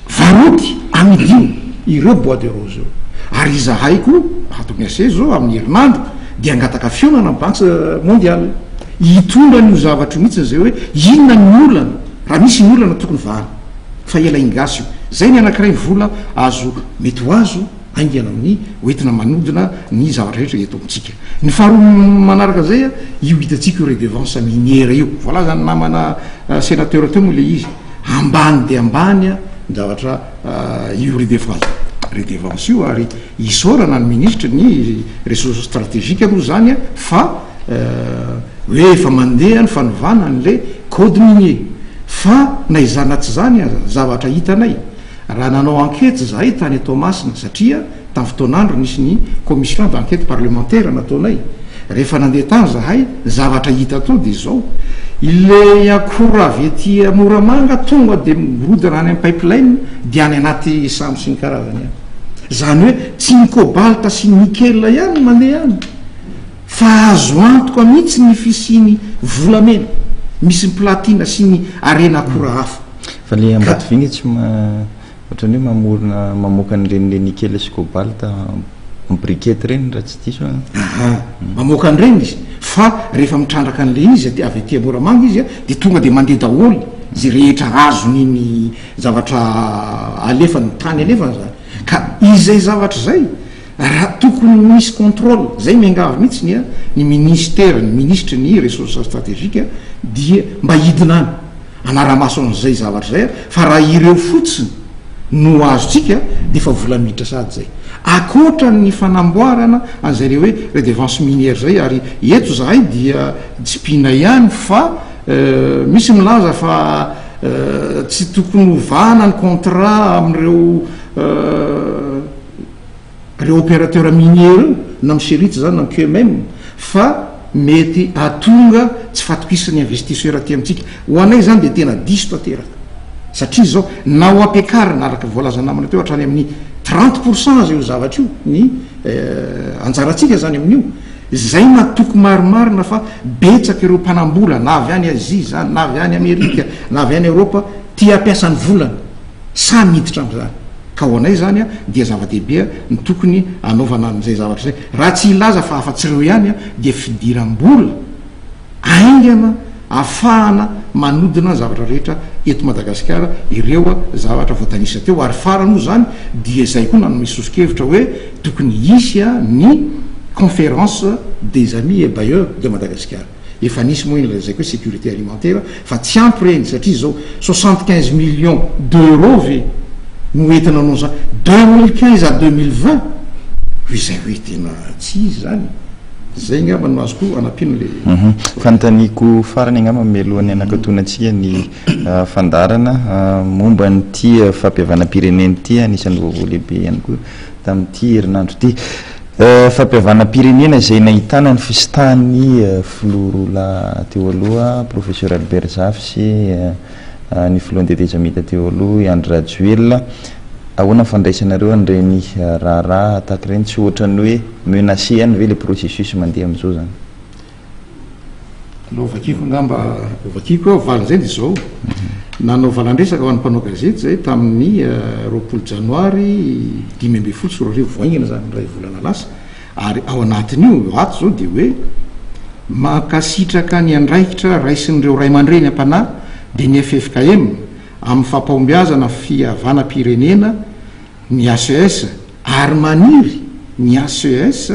varoty, amidio ireo bois de rose ireo. Ary izahay koa ato amin'ny ACS izao amin'ny herinandro dia hangataka fihaonana amin'ny banque mondiale hitondra an'io zavatra io mihitsy izay hoe inona ny olana, raha misy ny olana tokony vahana. Fa ela ingasy io. Izay ny anankiray vola azo mety ho azo. haingana amin'ny hoentina manodina ny zavatra rehetra eto amintsika. Ny faharoa manaraka izay, io hitantsika io redevance minière io. Voalazan'ny namana sénateur teo moa ilay izy, ambany dia ambany ny zavatra io redevance redevance io ary isaorana ny minisitry ny ressources stratégiques aloha izany fa hoe efa mandeha ny fanovana an'ilay code minier. Fa na izany na tsy izany aza, zavatra hitanay, Raha nanao enquête izahay tany Toamasina, satria tamin'ny fotoan'andro nisy ny commission d'enquête parlementaire nataonay, rehefa nandeha tany izahay, ny zavatra hita tao dia izao, ilay akora avy ety Moramanga tonga dia mirodana any amin'ny pipeline dia any anaty sambo sy ny karazany any. Izany hoe tsy ny cobalt sy ny nickel ihany no mandeha any fa azo antoka mihitsy ny fisian'ny volamena, misy ny platine sy ny harena akora hafa. Fa le Ambatovy iny tsy ohatran'ny hoe mamorona mamoaka an'ireny le nickel sy cobalt en briquette ireny raha tsy diso aho. Aha, mamoaka an'ireny izy fa rehefa mitrandraka an'le izy aty avy aty Moramanga izy dia tonga dia mandeha daholo izay rehetra azon'iny zavatra alefany tany alefany zany. Ka izay zavatra izay raha tokony misy contrôle, zay miangavy mihitsy ny ny ministera, ny minisitry ny ressources stratégiques dia mba hidina any. Hanara-maso an'izay zavatra izay aho, fa raha ireo fotsiny no azontsika dia efa vola miditra sahady izay. Ankoatra ny fanamboarana an'izay le hoe redevance minière izay, ary eto izahay dia tsipìna ihany fa misy milaza fa tsy tokony hovahana ny contrat amin'ireo Reo opérateur minier reo na miserits zany na mi-QMM fa mety ahatonga tsy fahatokisan'ny investisseur aty amintsika. Ho anay zany dia tena diso tanteraka satria zao na ho ampiakarina araka ny voalazan'ny namana teo hatrany amin'ny 30 pour cent aza io zavatra io ny anjarantsika zany amin'io. Zay matoky marimarina fa betsaka ireo mpanambola na avy any Asie zany na avy any Amerika na avy any Eropa tia hampiasa ny volany sahy miditra amin'izany. Ka ho anay izany dia zava-dehibe ny tokony hanaovana an'izay zavatra izay. Raha tsy hilaza fa afa-tsy ireo ihany dia fidiram-bola haingana ahafahana manodina ny zavatra rehetra eto Madagasikara ireo zavatra voatanisa teo. Ary farany moa izany dia izay koa nanome soso-kevitra hoe tokony hisy ny conférence des amis et bailleurs de Madagascar. Efa nisy moa iny lazaiko hoe sécurité alimentaire fa tsy ampy ireny satria izao 75 millions d'euros ve? no entina hanao an'izany, 2015 à 2020, izay hoe tena tsy izy izany. Izay angamba no azoko anampiana ilay. Fanontaniako farany angamba mialohan'ny hanakatonantsika ny fandaharana momba an'ity fampihavanam-pirenena ity, anisan'ny vaovao lehibe ihany koa tamin'ity herinandro ity. Fampihavanam-pirenena izay nahitana ny fisintahan'ny filoha roa lahy teo aloha, Professeur Albert Zafy sy ny filohan'ny tetezamita teo aloha, i Andry Rajoelina. Ahoana ny fandraisanareo an'ireny raharaha tahaka ireny? Tsy ohatran'ny hoe menacé ihany ve ilay processus mandeha amin'izao izany? Aleo hovakiko angamba, hovakiko aho, valin'izay dia izao, nanao valan-dresaka ho an'ny mpanao gazety izahay tamin'ny 20 janoary 2015, vao haingana izany, iray volana lasa, ary ao anatin'io ato izao dia hoe, mankasitraka ny andraikitra raisin'ireo raiamandreny am-panahy dia ny ffkm, amin'ny fampahombiazana fihavanam-pirenena ny HES ary maniry ny HES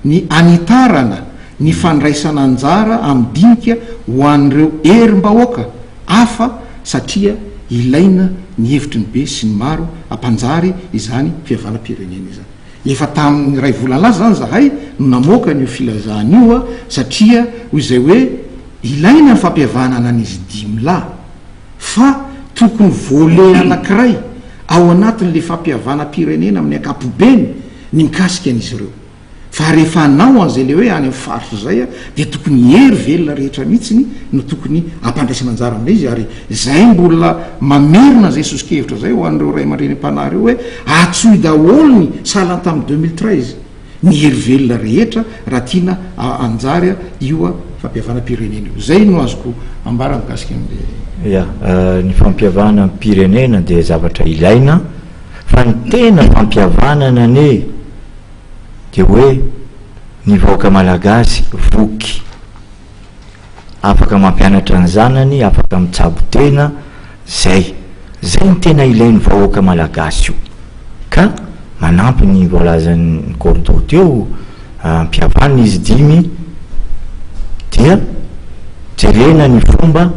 ny hanitarana ny fandraisana anjara amin'ny dinika ho an'ireo herim-bahoaka hafa satria ilaina ny hevitry ny be sy ny maro hampanjary izany fihavanam-pirenena izany. Efa tamin'ny iray volana lasa izany izahay no namoaka an'io filazana io satria hoy izay hoe ilaina ny fampihavanana an'izy dimy lahy. Fa tokony volet anankiray ao anatin'le fampihavanam-pirenena amin'ny ankapobeny ny mikasika an'izy ireo. Fa rehefa hanao an'izay le hoe any amin'ny faritra izay dia tokony hery velona rehetra mihitsiny no tokony hampandraisana anjara amin'ilay izy ary izay mbola mamerina izay soso-kevitra izay ho an'ireo ray aman-dreny am-panahy ireo hoe atsoy daholo ny sahala ny tamin'ny 2013. ny hery velona rehetra raha tiana hanjary io fampihavanam-pirenena io. Izay no azoko ambara mikasika an'ilay. Ya, ny fampihavanam-pirenena dia zavatra ilaina, fa ny tena fampihavanana anie dia hoe ny vahoaka malagasy voky. Afaka mampianatra ny zanany, afaka mitsabo tena, zay. Zay no tena ilain'ny vahoaka malagasy io. Ka manampy ny voalazan'i Cordo teo, ampihavanina izy dimy, dia jerena ny fomba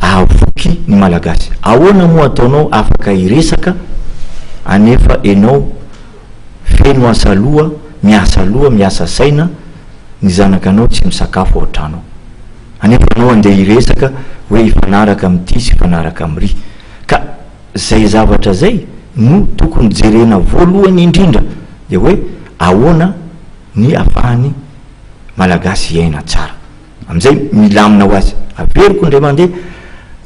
ahavoky ny malagasy. Ahoana moa ataonao afaka hiresaka anefa enao feno asa loha, miasa loha, miasa saina, ny zanakanao tsy misakafo ao an-trano ao. Anefa anao andeha hiresaka hoe hifanaraka amin'ity sy hifanaraka amin'ry. Ka zay zavatra zay no tokony jerena voalohany indrindra dia hoe ahoana ny afahan'ny Malagasy hiaina tsara. Amin'izay milamina ho azy. Averiko indray mandeha,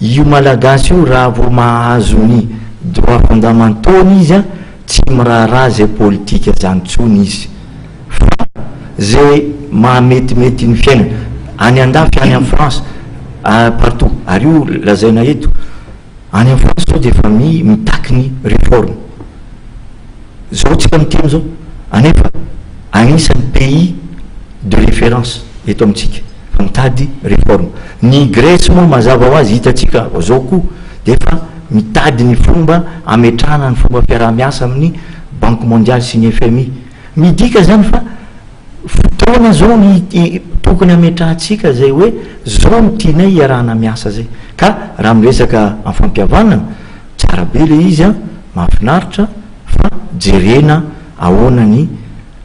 io Malagasy io raha vao mahazo ny droits fondamentaux-ny izy an, tsy miraharaha izay politika zany tsony izy. Fa zay mahametimety ny fiainana. Any andafy, any en France, partout, ary io lazaina eto, any en France zao dia efa mitaky ny réforme. Zao tsika miteny zao, anefa anisan'ny pays de référence eto amintsika fa mitady réforme. Ny Grèce moa mazava ho azy hitantsika zao koa dia efa mitady ny fomba hametrahana ny fomba fiaraha-miasa amin'ny Banque mondiale sy ny FMI. Midika zany fa fotoana zao ny tokony hametrahantsika zay hoe zao no tianay hiarahana miasa zay. Ka raha miresaka amin'ny fampihavanana, tsara be le izy an, mahafinaritra fa jerena ahoana ny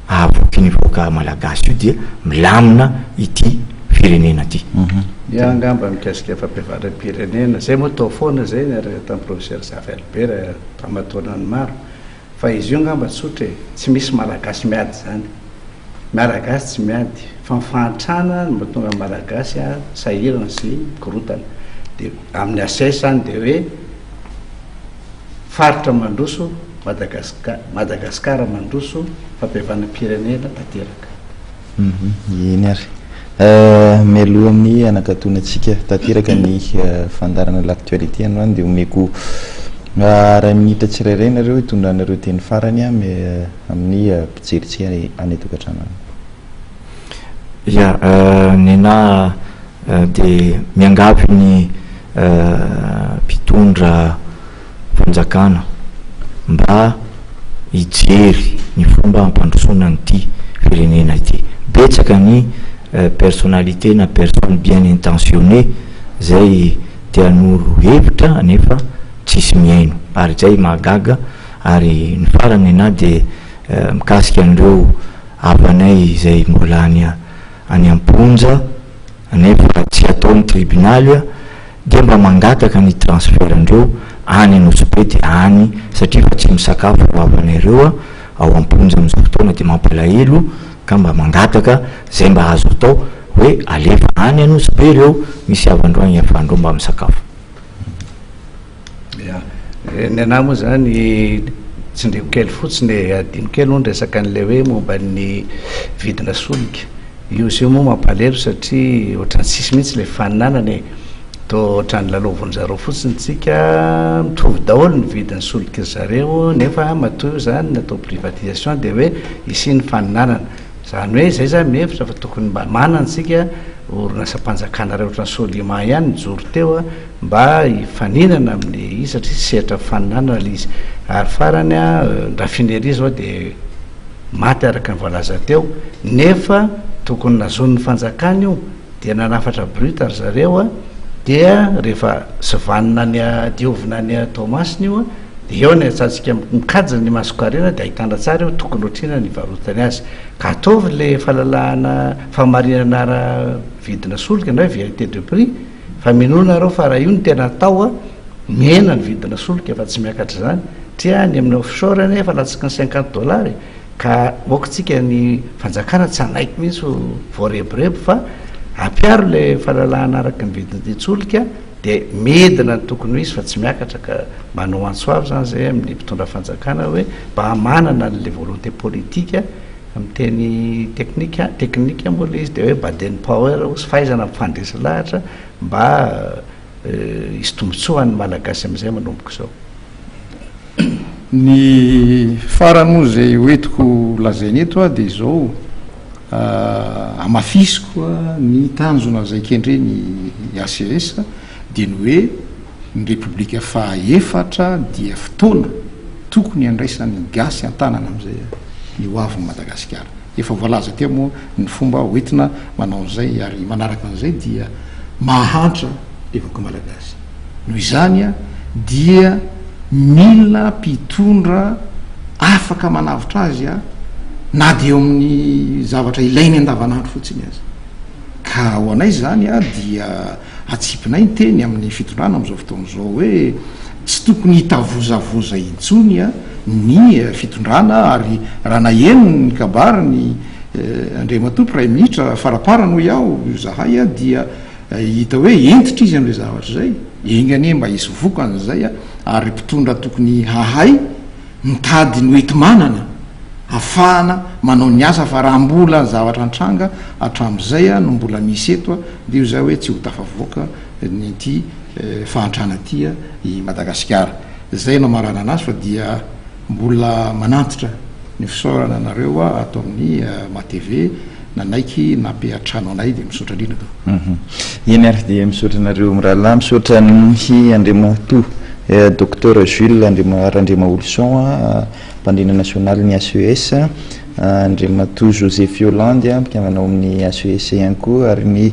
ahavoky ny vahoaka malagasy io dia milamina ity firenena ity. Ny ahy angamba mikasika fampihavanam-pirenena, zay moa tao foana zay niaraka tamin'ny professeur Zafy Albert tamin'ny maro. Fa izy io angamba tsotra e, tsy misy Malagasy miady izany. Malagasy tsy miady, fa ny fahantrana no mahatonga ny Malagasy sahirana sy mikorontana. Dia amin'ny HCS izany dia hoe faritra mandroso, Madagasikara, Madagasikara mandroso, fampihavanam-pirenena tanteraka. Eny ary. Mialohan'ny hanakatonantsika tanteraka ny fandaharana l'actualité androany dia omeko iray minitra tsirairay nareo hitondranareo teny farany amin'ny mpijery any an-tokantrano any. Ya, nenà dia miangavy ny mpitondra fanjakana mba hijery ny fomba hampandrosoana an'ity firenena ity. Betsaka ny personnalité na personne bien intentionnée zay te hanoro hevitra anefa. tsisy mihaino ary zay mahagaga. Ary ny farany na dia mikasika an'ireo havanay izay mbola any any am-ponja nefa tsy atao ny tribonaly dia mba mangataka ny transfert andreo any Nosy Be dia any satria fa tsy misakafo ireo havanay ireo ao am-ponja amin'izao fotoana dia mampalahelo ka mba mangataka zay mba azo atao hoe alefa any Nosy Be ireo misy havandreo any ahafahandreo mba misakafo. Ya, ny anahy moa zany tsindrimo kely fotsiny e, adino kely moa ny resaka an'ilay hoe momba ny vidina solika. Io izy io moa mampalahelo satria ohatran'ny tsisy mihitsy ilay fifaninanana e. Toa ohatran'ny lalaovin-dry zareo fotsiny tsika, mitovy daholo ny vidin'ny soliky ry zareo nefa matoa io zany natao privatisation dia hoe hisian'ny faninanana. Izany hoe izay zany mihevitra fa tokony mba manana tsika orinasam-panjakana iray ohatran'ny Solima ihany nijoro teo mba hifaninana amin'ny izy satria sehatra fifaninanana ilay izy. Ary farany ny raffinerie izao dia maty araka ny voalaza teo nefa tokony nazonin'ny fanjakana io dia nanafatra brut ry zareo dia rehefa sivanina any diovina any Toamasina io dia eo ny atsantsika mikajy ny masonkarena dia ahitana tsara eo tokony ohatrina ny ivarotany azy ka ataovy le fahalalahana famarinana ara vidina solika na hoe vérité de prix Fa minoa nareo fa raha io no tena atao a, mihena ny vidina solika fa tsy miakatra izany, satria any amin'ny offshore anie efa latsaky ny 50 dollars e, ka aoka tsika ny fanjakana tsy hanaiky mihitsy ho voarebireby fa ampiaro le fahalalahana araka ny vidin-tsolika dia midina ny tokony ho izy fa tsy miakatra ka manao antso avo zany zay amin'ny mpitondra fanjakana hoe mba manana an'le volonté politique Amin'ny teny teknika, teknika moa ilay izy dia hoe Baden Power hozy, fahaizana mifandresy lahatra mba hisy tombontsoa ho an'ny Malagasy amin'izay manomboka izao. Ny farany moa izay hoentiko lazaina eto dia izao, hamafisiko ny tanjona izay kendren'ny HCS dia ny hoe ny Repoblika faha efatra dia fotoana tokony handraisan'ny gasy an-tanana amin'izay ny ho avin'i Madagasikara. Efa voalaza teo moa ny fomba hoentina manao an'izay ary manaraka an'izay dia mahantra ny vahoaka malagasy. Noho izany dia mila mpitondra afaka manavotra azy na dia eo amin'ny zavatra ilainy andavanandro fotsiny aza. Ka ho anay izany dia Atsipinay ny teny amin'ny fitondrana amin'izao fotoana izao hoe tsy tokony hitavozavoza intsony ny fitondrana ary raha naheno ny kabariny Andriamatoa Praiminisitra faraparany hoy aho izahay dia hita hoe hentitra izy amin'izay zavatra izay. Enga anie mba hisy vokany izay ary mpitondra tokony hahay mitady ny hoenti-manana hafahana manao ny asa fa raha mbola ny zavatra nitranga hatramin'izay no mbola misy eto dia io izay hoe tsy ho tafavoaka ny ity fahantrana ity i Madagasikara. Izay no hamaranana azy fa dia mbola manantitra ny fisaorana anareo ato amin'ny MATV nanaiky nampiantrano anay dia misaotra indrindra tompoko. Eny ary dia misaotra anareo mirahalahy, misaotra an'i Andriamatoa Docteur Jules Randriamaholison, mpandrindra nasionalin'ny HES, Andriamatoa Joseph Yolande, mpikambana ao amin'ny HES ihany koa, ary ny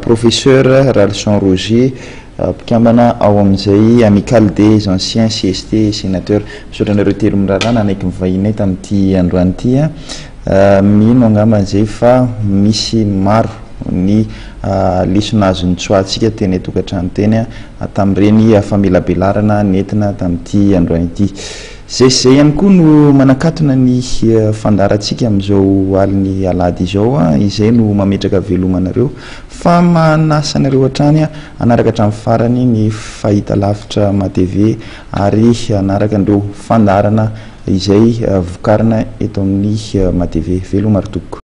Professeur Ralison Roger, mpikambana ao amin'izay Amicale des anciens CST et sénateurs. Misaotra anareo telo mirahalahy nanaiky ny vahininay tamin'ity androany ity. Mino angamba izay fa misy maro ny lesona azo nitsoahantsika teny an-tokantrano teny tamin'ireny famelabelarana nentina tamin'ity androany ity. Izay sy izay ihany koa no manakatona ny fandaharantsika amin'izao alin'ny alahady izao. Izay no mametraka veloma anareo fa manasa anareo hatrany hanaraka hatramin'ny farany ny fahitalavitra MATV ary hanaraka an'ireo fandaharana izay vokarina eto amin'ny MATV. Veloma ry tompoko.